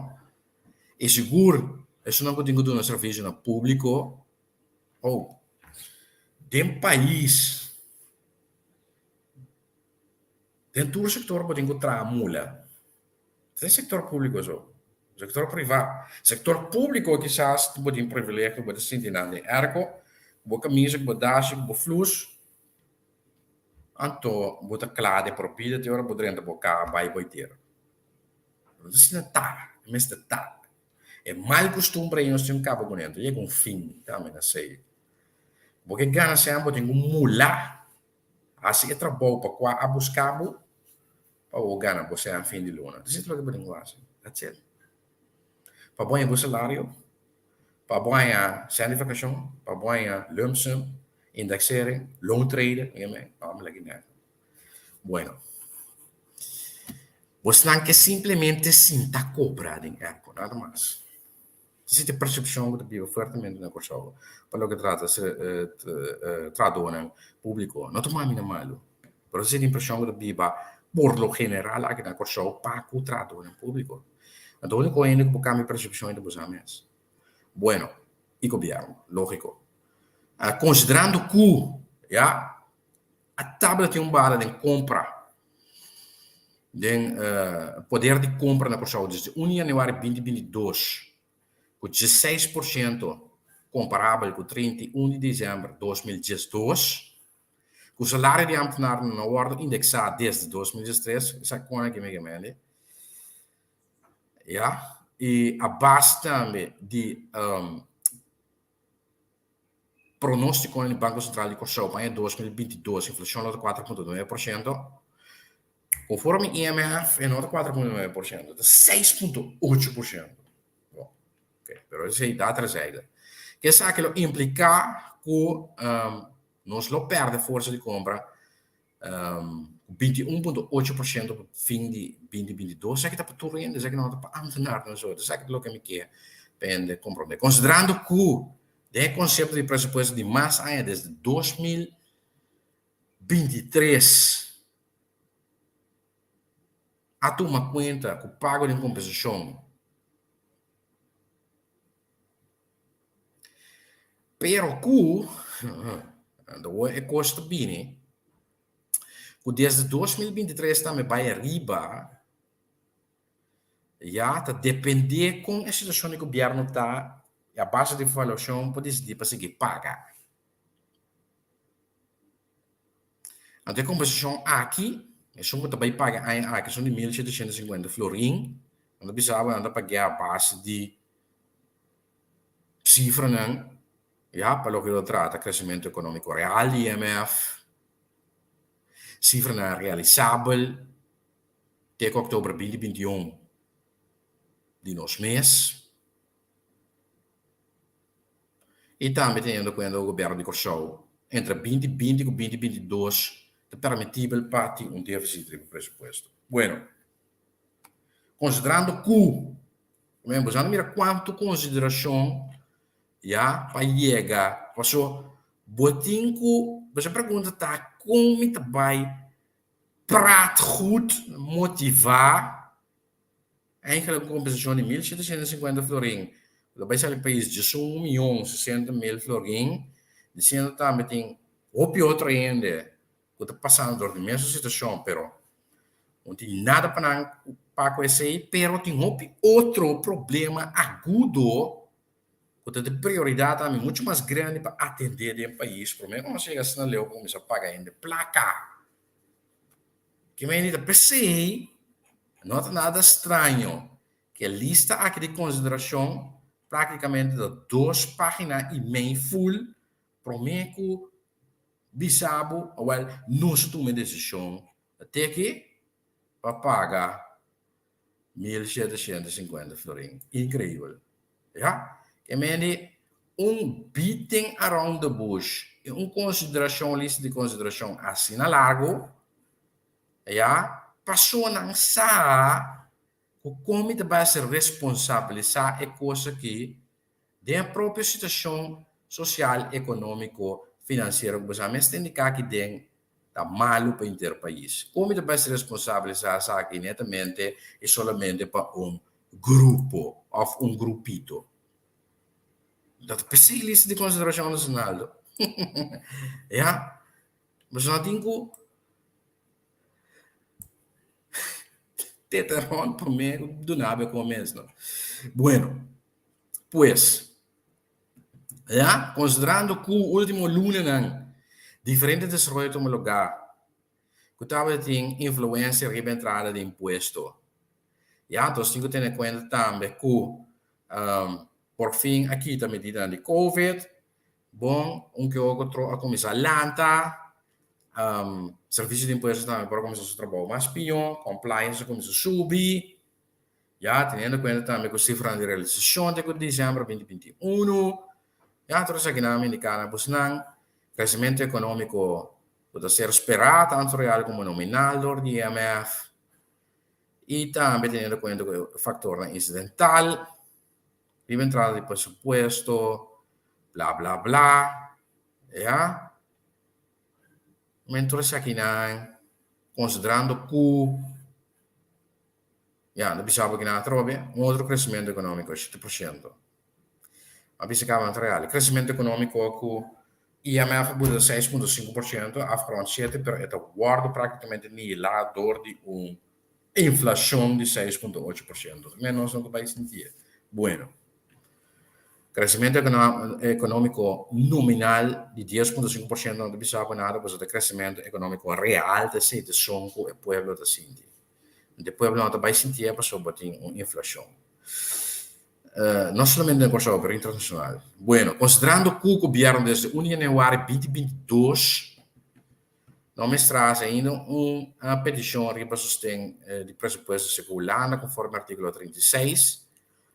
I sigur esunnan ku tin ku duna servisio na públiko oh den pais den tur sektor bo tin ku traha mula den sektor públiko so sektor privá sektor públiko kisas bo tin privilegio bo ta sinti nan den erko ku bo kamisa ku bo dashi ku bo flus anto bo ta kla den por bida te ora bo drenta bo kaha bai bo itera. No ta asina ta, e mester ta. E mal kustumber ei nos tin ku kaba kuné, anto yega un fin tambe na esei. Bo ke gana sèn bo tin ku mula hasi e trabou pa kua a buska bo pa bo gana bo sèn fin di luna. Esei ta loke bo tin ku hasi, that's it. Pa bo haña bo salario, pa bo haña sèn di vakashon, pa bo haña lump sum, indexering, loontrede, Bueno. Bosnan ke simplemente sinta kobra den airco, nada mas. Esei ta e persepshon ku ta biba fuertemente na Kòrsou pa loke trata trahadónan públiko. No ta mami na malu, pero esei ta e impreshon ku ta biba por lo general aki na Kòrsou pa ku trahadónan públiko. Anto úniko hende ku por kambia e persepshon ei ta boso mes. Bueno, i gobièrnu, lógiko. Konsiderando ku ya. A tabla tin un bala den kompra Den poder di kompra na Kòrsou desde un di yanüari 2022 ku 16% komparabel ku 31 di desèmber 2012, ku salario di ámtenarnan no wòrdu indeksá desde 2013, esaki kon aki mi ke mende, ya, i a base tambe di Pronóstikonan di Banko Sentral di Kòrsou pa aña 2022 inflashon lo ta 4.9%. Konforme IMF e no ta 4.9%, ta 6.8%. Bon, ok, pero esei ta terzijde. Ke esaki lo impliká ku nos lo pèrdè forsa di kompra 21.8% pa fin di 2022. Esaki ta pa tur hende, esaki no ta pa ámtenarnan so. Esaki ta loke mi ke pa hende komprondé. Konsiderando ku den e konsepto di presupuesto di mas aña desde 2023 a tuma kuenta ku pago den kompensashon Pero ku, anto e kos ta bini, ku desde 2023 tambe bai ariba, ya ta depende kon e situashon di gobièrnu ta i a base di evaluashon por disidí pa sigui paga. Anto e kompensashon aki, esun ku ta bai paga e aña aki esun di 1750 florin, nan ta bisa bo nan ta pag'é a base di Sifranan ya pa loke lo trata kresementu ekonómiko real di IMF, sifranan realisabel te ku òktober 2021 di nos mes i tambe teniendo kuenta ku gobièrnu di Kòrsou entre 2020 ku 2022 ta permitibel pa tin un défisit riba presupuesto. Bueno, konsiderando ku Men boso a mira kuantu konsiderashon ya pa yega paso bo tin ku boso pregunta ta kon mi ta bai praat goed motivá eigenlijk un kompensashon di 1750 florin lo bai sali pais 11 mion 60 mil florin disiendo tambe tin hopi otro hende ku ta pasando dor di mesun situashon pero no tin nada pa nan pa ku esei pero tin hopi otro problema agudo ku ta di prioridat tambe muchu mas grandi pa atendé den pais promé ku nos yega asina leu ku kuminsá paga hende plaka. Kimente ta p'esei no ta nada straño ku e lista aki di konsiderashon praktikamente ta dos página i mei ful promé ku Bisa bo, awel, nos a tuma e desishon te aki pa paga 1750 florin. Inkreibel. Ya? Ke men di un beating around the bush i un konsiderashon, lista di konsiderashon asina largu, ya, paso nan sa ku kon mi ta bai ser responsabilisá e kos aki Den e propio situashon sosial, ekonómiko, finansiero ku boso a mester indiká aki den ta malu pa henter pais. Kon mi ta bai responsabilisá esaki netamente i solamente pa un grupo òf un grupito? Ta p'esei lista di konsiderashon nasional do. Ya, boso no tin ku teta rònt promé ku duna bo e komes no. Bueno. Pues, ya, konsiderando ku último lunanan diferente desaroyo tuma lugá ku tabatin influensia riba entrada di impuesto, ya, nos tin ku tene kuenta tambe ku por fin a kita medidanan di covid, bon, un ke otro a kuminsá lanta, servisio di impuesto tambe por a kuminsá su trabou mas pió, compliance a kuminsá subi. Ya, teniendo kuenta tambe ku sifranan di realisashon te ku disiember 2021, ya tur esakinan a indiká na bosnan kresementu ekonómiko ku ta ser sperá tantu real komo nominal dor di IMF i tambe teniendo kuenta ku e faktornan insidental riba entrada di presupuesto, bla bla bla, ya. Men tur esakinan konsiderando ku. Ya, no bisa bo kina atrobe, un otro crecimiento economico, 7%. A bisa caba na real. Crecimiento economico cu IMF a buta 6.5%, afgerond 7, pero e ta wordo practicamente nihila door di un. Inflashon di 6.8%. Men nos no ta bai sintié. Bueno. Kresementu ekonómiko nominal di 10.5% no ta bisa bo nada pasobra ta kresementu ekonómiko real ta esei ta esun ku e pueblo ta sinti. E pueblo no ta bai sintié pasobra bo tin un inflashon. No solamente na Kòrsou pero internashonal. Bueno, konsiderando ku gobièrnu desde un di yanüari 2022 No mester hasi ainda un petishon riba sosten di presupuesto segun Hulanda konforme artíkulo 36,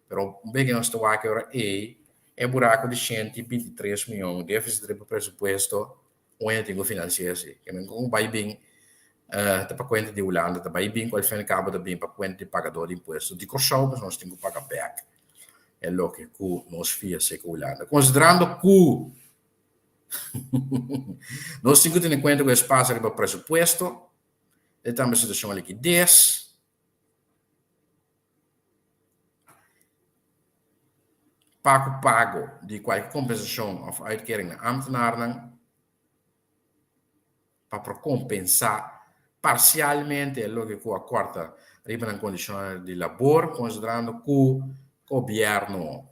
pero un beke nos ta wak e ora ei e buraku di 123 mion défisit riba presupuesto un hende tin ku finansiá esei. Ke men kon bai bin ta pa kuenta di Hulanda ta bai bin ku al fin al kabo ta bin pa kuenta di pagadó di impuesto di Kòrsou pasobra nos tin ku paga bèk e loke ku nos fia segun Hulanda. Konsiderando ku Nos tin ku tene kuenta ku e spasio riba presupuesto, e tambe situashon likides. Pa ku pago di kualke kompensashon òf uitkering na ámtenarnan pa por kompensá parsialmente e loke ku a kòrta riba nan kondishonnan di labor, konsiderando ku gobièrnu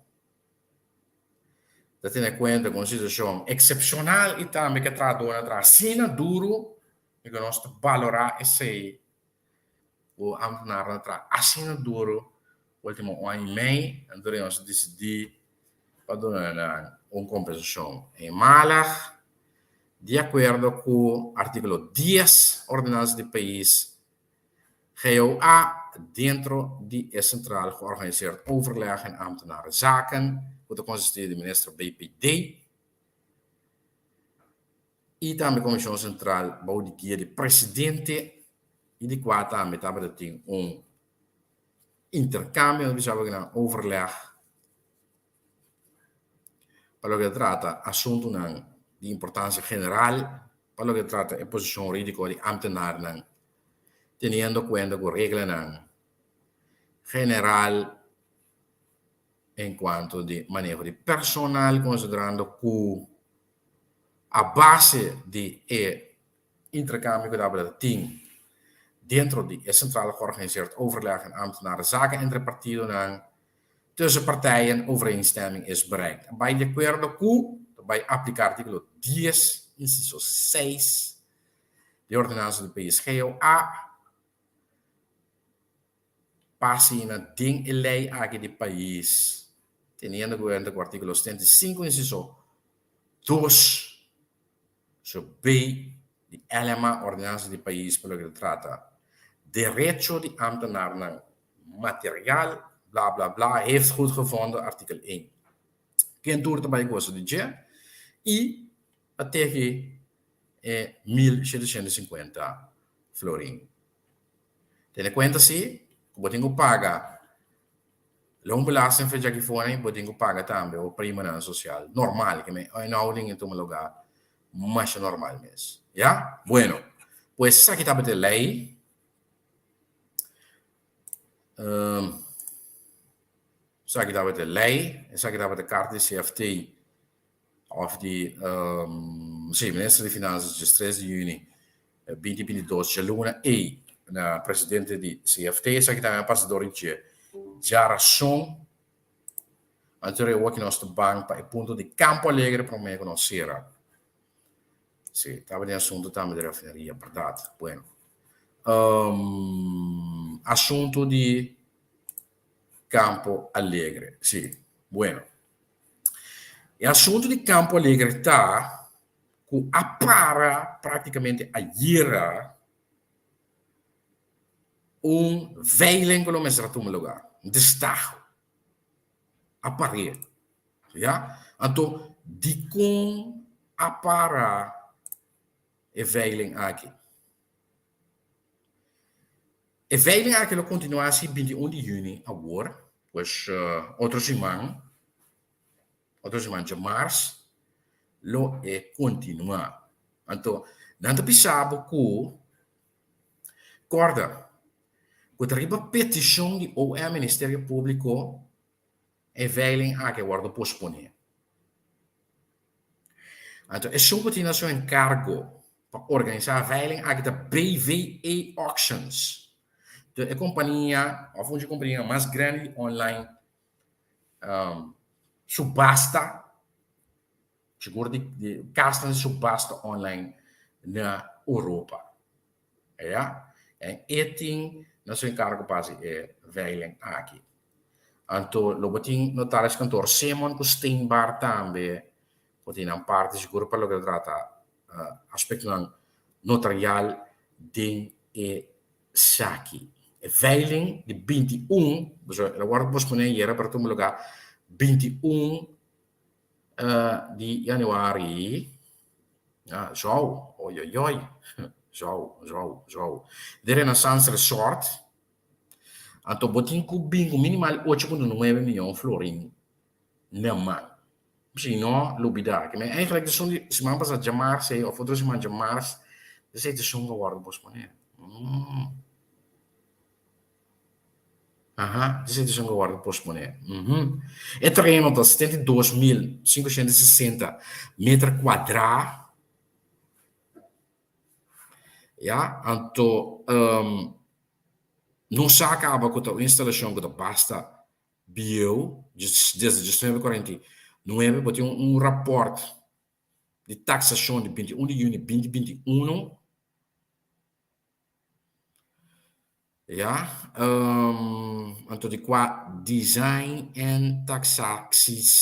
Ta tene kuenta ku un situashon eksepshonal i tambe ku e trahadónan a traha asina duru i ku nos ta balorá esei ku ámtenarnan a traha asina duru último un aña i mei, anto nos a disidí pa duna nan un kompensashon eenmalig di akuerdo ku artíkulo dies Ordenansa di Pais. GOA dentro di e Centraal Georganiseerd Overleg en Ambtenarenzaken, ku ta konsistí di Minister BPD i tambe Komishon Sentral bou di guia di Presidente i di kua tambe tabata tin un interkambio, nos bisa bo nan overleg pa loke ta trata asuntunan di importansia general, pa loke ta trata e posishon hurídiko di ámtenarnan, teniendo kuenta ku reglanan general en kuanto di maneho di personal, konsiderando ku a base di e interkambio ku tabata tin dentro di e Centraal Georganiseerd Overleg en Ambtenarenzaken entre partidonan, tussen partijen overeenstemming is bereikt. A bai di akuerdo ku ta bai apliká artíkulo dies, insiso seis di Ordenansa di Pais GOA pa asina den e lei aki di pais, teniendo kuenta ku artíkulo 75, insiso dos, So bay di LMA, Ordenansa di Pais pa loke ta trata derecho di ambtenarnan material, bla bla bla, heeft goedgevonden artikel één. Ken tur ta bay gosa di dje y a tegi e 1750 florin. Tene cuenta si cu bo tin cu paga Loonbelasting fecha aki for bo tin ku paga tambe bo primanan sosial normal ke men inhouding e tuma luga masha normal mes ya bueno pues esaki tabata e lei esaki tabata e lei esaki tabata e karta di CFT òf di si minister di finansas diestres di yüni binti binti dos djaluna ei na presidente di CFT esaki tambe a pasa dor di dje djarason anto e awor ki nos ta ban pa e punto di Campo Alegre prome ku nos sera si tabatin asuntu tambe di refineria bèrdat bueno asuntu di Campo Alegre si bueno e asuntu di Campo Alegre ta ku a para práktikamente ayera un veiling ku lo mester a tuma lugá, un destaho a par'é, ya. Anto dikon a para e veiling aki? E veiling aki lo kontinuá si 21 di yüni awor, pues otro siman. Otro siman djamars lo e kontinuá. Anto nan ta bisa bo ku kòrda ku ta riba petishon di OM, Ministerio Públiko, e veiling aki a wòrdu posponé. Anto esun ku tin na su enkargo pa organisá e veiling aki ta BVA Auctions. E kompania òf un dje kompanianan mas grandi di online subasta, sigur di kasnan di subasta online na Europa. Ya, en e tin na su enkargo pa hasi e veiling aki. Anto lo bo tin notariskantoor Simon ku Steenbaar tambe ku tin nan parti sigur pa loke ta trata aspektonan notarial den e saki. E veiling di 21, pasobra el a wòrdu posponé ayera pero a tuma lugá 21 di yanüari, ah, zòu, oioioi, zòu, zòu, zòu, den Renaissance Resort, anto bo tin ku bin ku minimal 8.9 miyon florin na man. Si no, lubidá. Ke men eigenlijk esun di siman pasá djamars ei òf otro siman djamars, esei ta esun ku a wòrdu posponé. Aha, esei ta esun ku a wòrdu posponé. E tereno ta 72.560 meter kuadrá. Ya, anto nos sa kaba ku ta un instalashon ku ta basta bieu, desde 1949, bo tin un rapòrt di taksashon di 21 di yüni 2021, ya, anto di kua design en taxaties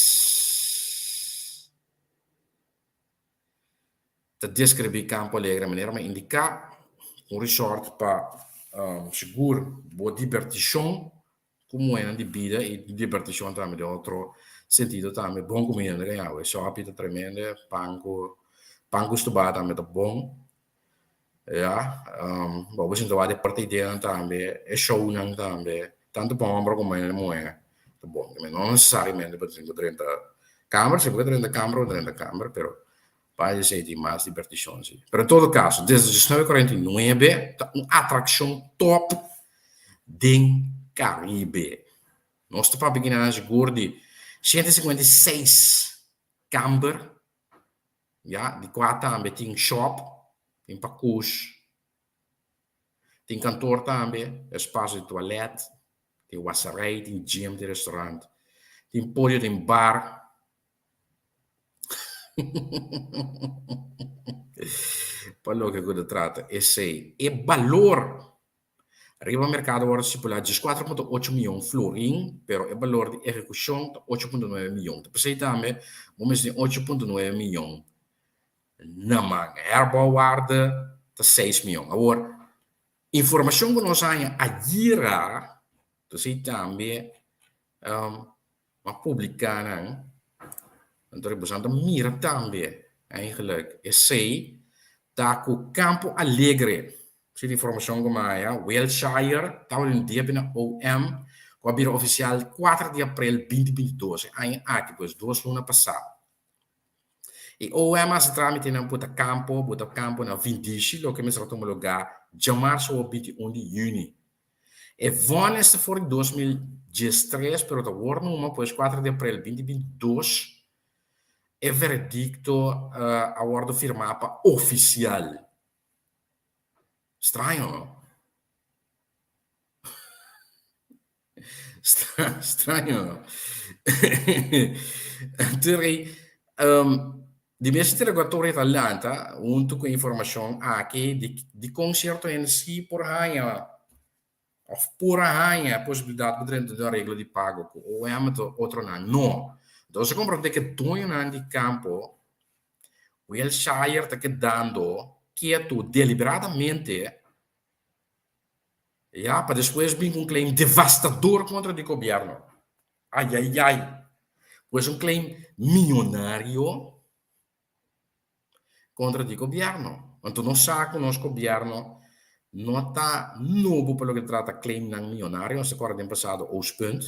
ta deskribí Campo Alegre manera mi a indiká, un resort pa sigur bo dibertishon Ku muhénan di bida i di dibertishon tambe den otro sentido tambe bon kuminda ta gaña awe. Sòpi ta tremende, pan ku pan ku stubá tambe ta bon. Ya, bo por sinta wak di parti ideanan tambe, e shownan tambe, tantu pa hòmber komo hende muhé ta bon. No nesesariamente bo tin ku drenta kamber, si bo ke drenta kamber bo drenta kamber, pero pa esei tin mas dibertishon si. Pero en todo kaso, desde 1949 ta un atrakshon top den Karibe. Nos ta papia kinan sigur di 156 kamber, ya, di kua tambe tin shop, tin pakus, tin kantor tambe, espasio di tualèt, tin waserei, tin gym, tin restaurant, tin podio, tin bar. Pa loke ku ta trata esei, e balor riba merkado wòrdu stipulá 14.8 mion florin, pero e balor di ehekushon ta 8.9 mion. Ta p'esei tambe bo mester tin 8.9 mion na man. Herbouwwaarde ta 6 mion. Awor, informashon ku nos haña ayera, ta esei tambe a publiká nan, anto boso ta mira tambe eigenlijk esei ta ku Campo Alegre, si di informashon ku mi a haña, Wilshire tabata un debe na OM ku a bira ofisial kuater di aprel 2022, e aña aki pues dos luna pasá. E OM a hasi trámitenan buta Campo, buta Campo na vindishi, loke mester a tuma lugá djamarsu o 21 di yüni. E vonnis ta for di 2013 pero ta wor numa pues 4 di april 2022 e veredicto a wordo firma pa oficial. Straño no? Straño no? Anto di mes interrogatorio ta lanta hunto cu e informacion aki di dicon cierto hende si por haña of por a haña e posibilidad pa drenta den un areglo di pago cu OM anto otronan no. Entonces a comprende cu e doñonan di campo Wilshire ta kedando ketu deliberadamente ya pa despues bin cu un claim devastador contra di gobierno. Ayayay! Pues un claim miyonario contra di gobierno. Anto nos sa cu nos gobierno no ta nobo pa loke ta trata claimnan miyonario. Nos ta corda den pasado Oostpunt,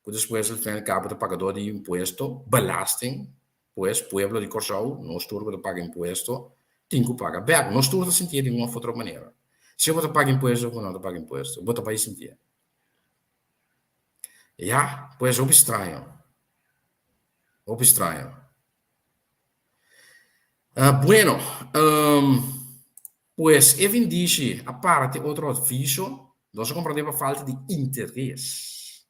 cu despues al fin y al cabo ta pagador di impuesto, belasting, pues pueblo di Corsou, nos tur cu ta paga impuesto, tin cu paga bek. Nos tur ta sintié di un of otro manera. Si bo ta paga impuesto of bo no ta paga impuesto, bo ta bay sintié. Ya, pues hopi straño. Hopi straño. Bueno, um. Pues e vindishi a para te otro aviso, nos a komprondé pa falta di interes.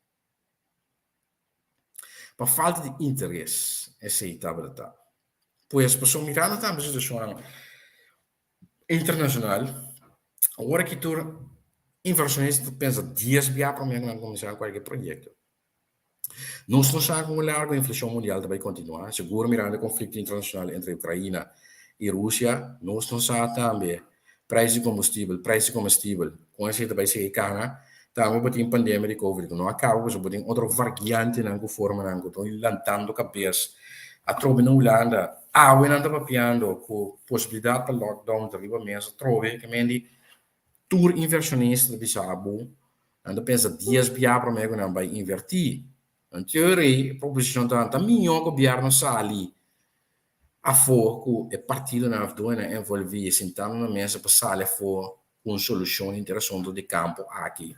Pa falta di interes esei tabata ta. Pues pasobra mirando tambe situashonnan internashonal, awor aki tur invershonista ta pensa dies bia promé ku nan kuminsá kualke proyekto. Nos no sa kon largu e inflashon mundial ta bai kontinuá, sigur mirando e konflikto internashonal entre Ukraina i Rusia. Nos no sa tambe preis di kombustibel, preis di komestibel, kon esei ta bai sigui kana. Tambe bo tin pandemia di covid ku no a kaba pasobra bo tin otro variantenan ku formanan ku ta lantando kabes. Atrobe na Hulanda awe nan ta papiando ku posibilidat pa lockdown ta riba mesa atrobe. Ke men di tur invershonista ta bisa bo Nan ta pensa dies bia promé ku nan bai invertí. En teoria, e proposishon ta, ta mihó gobièrnu sali afó ku e partidonan òf dueñonan envolví sintando na mesa pa sali afó ku un solushon henter asuntu di kampo aki,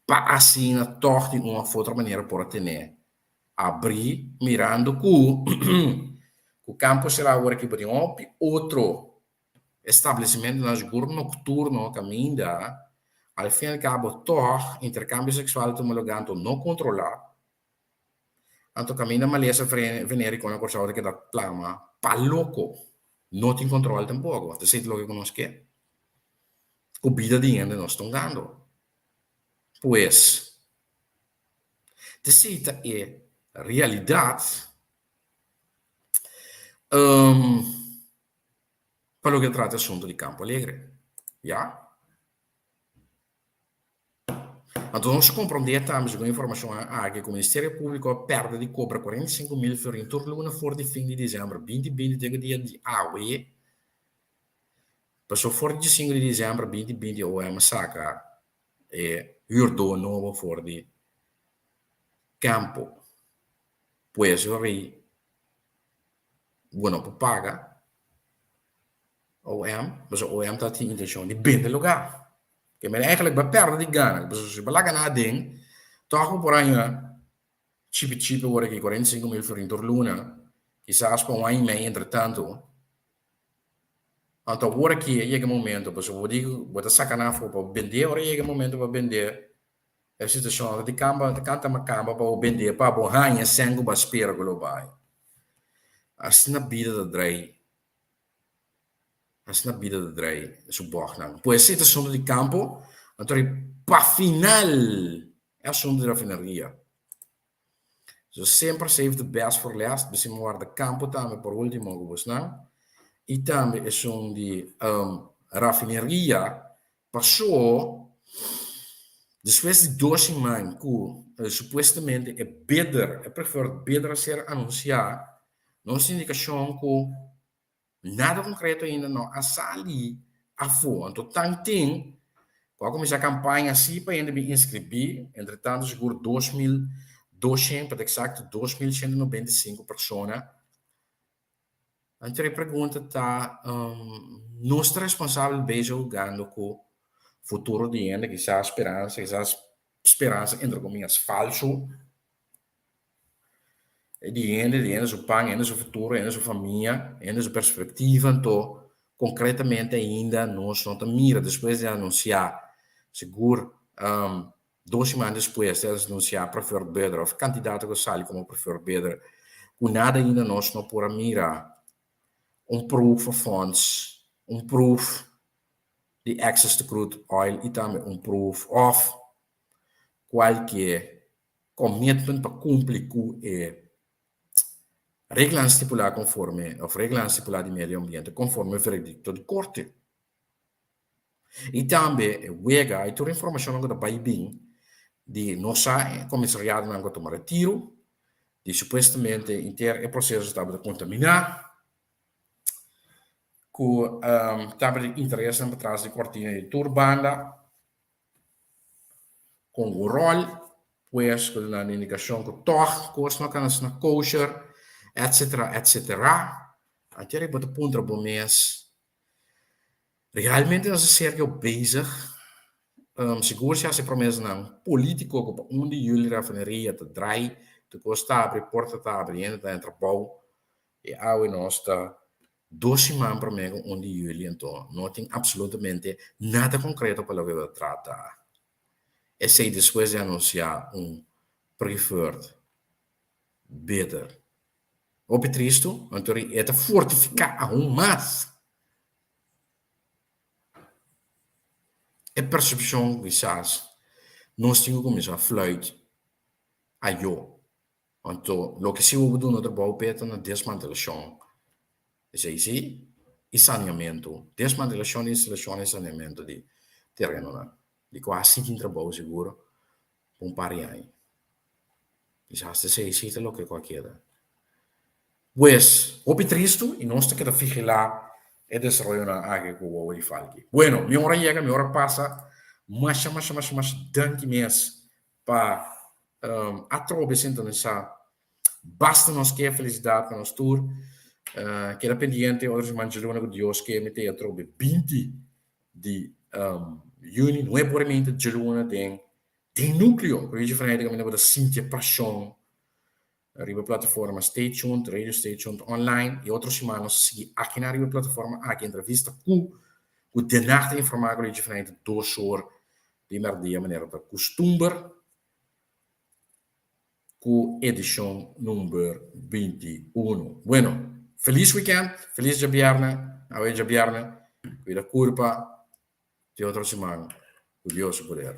pa asina tòg di un òf otro manera por a ten'é abrí mirando ku ku kampo será awor aki bo tin hopi otro Establecimentonan sigur nocturno caminda al fin al cabo toch intercambio sexual tuma lugar anto no controla anto caminda malesa venerico na Corsou ta keda plama pa loco no tin control tampoco ta esey loke cu nos ke cu bida di hende nos ta hungando pues ta esey ta e realidad. Pa loke ta trata asuntu di Campo Alegre. Ya. Anto nos a komprondé tambe segun informashon aki ku Ministerio Públiko a pèrdè di kobra 45 mil florin tur luna for di fin di desèmber 2020 te ku dia di awe. Pasobra for di 5 di desèmber 2020 OM a saka e hürdó nobo for di Campo. Pues rei bo no por paga OM, pasobra OM ta tin intencion di bende lugar. Ke men eigenlijk bo a perde di gana, pasobra si bo laga nan aden, tog bo por haña chipi chipi ora ki 45 mil florin tur luna, kisas pa un aña y mei entre tanto. Anto awor aki a yega e momento, pasobra bo di bo ta saka nan afo pa bende, ora yega e momento pa bende, E situacion ta di camba, ta canta macamba pa bo bende pa bo haña cen cu bo a spera cu lo bai. Asina bida ta drai, asina bida ta drai su bognan. Pues esey ta asunto di campo, anto pa final e asunto di rafineria. So semper save the best for last, besi mi warda campo tambe por ultimo cu bosnan y tambe esun di rafineria paso despues di dos siman cu supuestamente e bidder, e preferred bidder a ser anuncia, nos tin indicacion cu Nada concreto ainda no a sali afo. Anto tan tin cu a cuminsa campaña si pa hende bin inscribi. Entre tanto sigur 2200, pa ta exacto 2195 persona. Anto e pregunta ta, nos ta responsabel bezig hugando cu futuro di hende, kisas speransa, kisas speransa entre comillas falso. E di hende, di hende su pan, hende su futuro, hende su famia, hende su perspectiva, anto concretamente ainda nos no ta mira despues di anuncia, sigur dos siman despues di anuncia preferred bidder of candidato cu sali como preferred bidder, cu nada ainda nos no por a mira un proof of funds, un proof di access to crude oil y tambe un proof of cualkier commitment pa cumpli cu e reglanan stipulá conforme of reglanan stipulá di medio ambiente conforme veredicto di corte. Y tambe e wega y tur informacionnan cu ta bay bin di nos sa e comisariadonan cu a tuma retiro di supuestamente inter e proceso tabata contaminá cu tabata di interesnan patras di cortina di tur banda. Kon un ròl, pues, ku ta duna indikashon ku tòg kos no kana asina kosher, etsetera, etsetera. Anto bo ta puntra bo mes, realmente nos a sergio bezig? Sigur si hasi promesanan polítiko ku pa un di yuli rafineria ta drai, tur kos ta abri, porta ta abri, hende ta entra bou, i awe nos ta. Dos siman promé ku un di yüli anto no tin apsolutamente nada konkreto pa loke ta trata. Esei despues di anunsiá un preferred bidder. Hopi tristu, anto e ta fortifiká aun mas e persepshon ku kisas nos tin ku kuminsá fluit ayó. Anto loke si bo duna trabou p'e ta na desmantelashon, esei si, i saneamentu. Desmantelashon di instalashon i saneamentu di terenonan. Di kua si tin trabou sigur pa un par di aña. Kisas ta esei si ta loke ku a keda. Pues, hopi tristu i nos ta keda vigilá e desaroyonan aki ku wowo di Falki. Bueno, mi ora yega, mi ora pasa. Masha, masha, masha, masha danki mes pa atrobe sintonisá. Basta nos ke felisidat pa nos tur. Keda pendiente otro siman djaluna ku Dios ke mi te atrobe 20 di yüni, nuebe ora i meinta djaluna den den Núkleo. Luigi Van Heijden kaminda bo ta sinti e pashon riba plataforma Stay Tuned, Radio Stay Tuned online i otro siman nos ta sigui aki nan riba e plataforma aki entrevista ku ku Den Haag ta informá ku Luigi Van Heijden dos or di merdia manera ta kustumber ku edishon number 21. Bueno, felis weekend, felis djabièrnè, awe djabièrnè, kuida kurpa, te otro siman ku Dios su poder.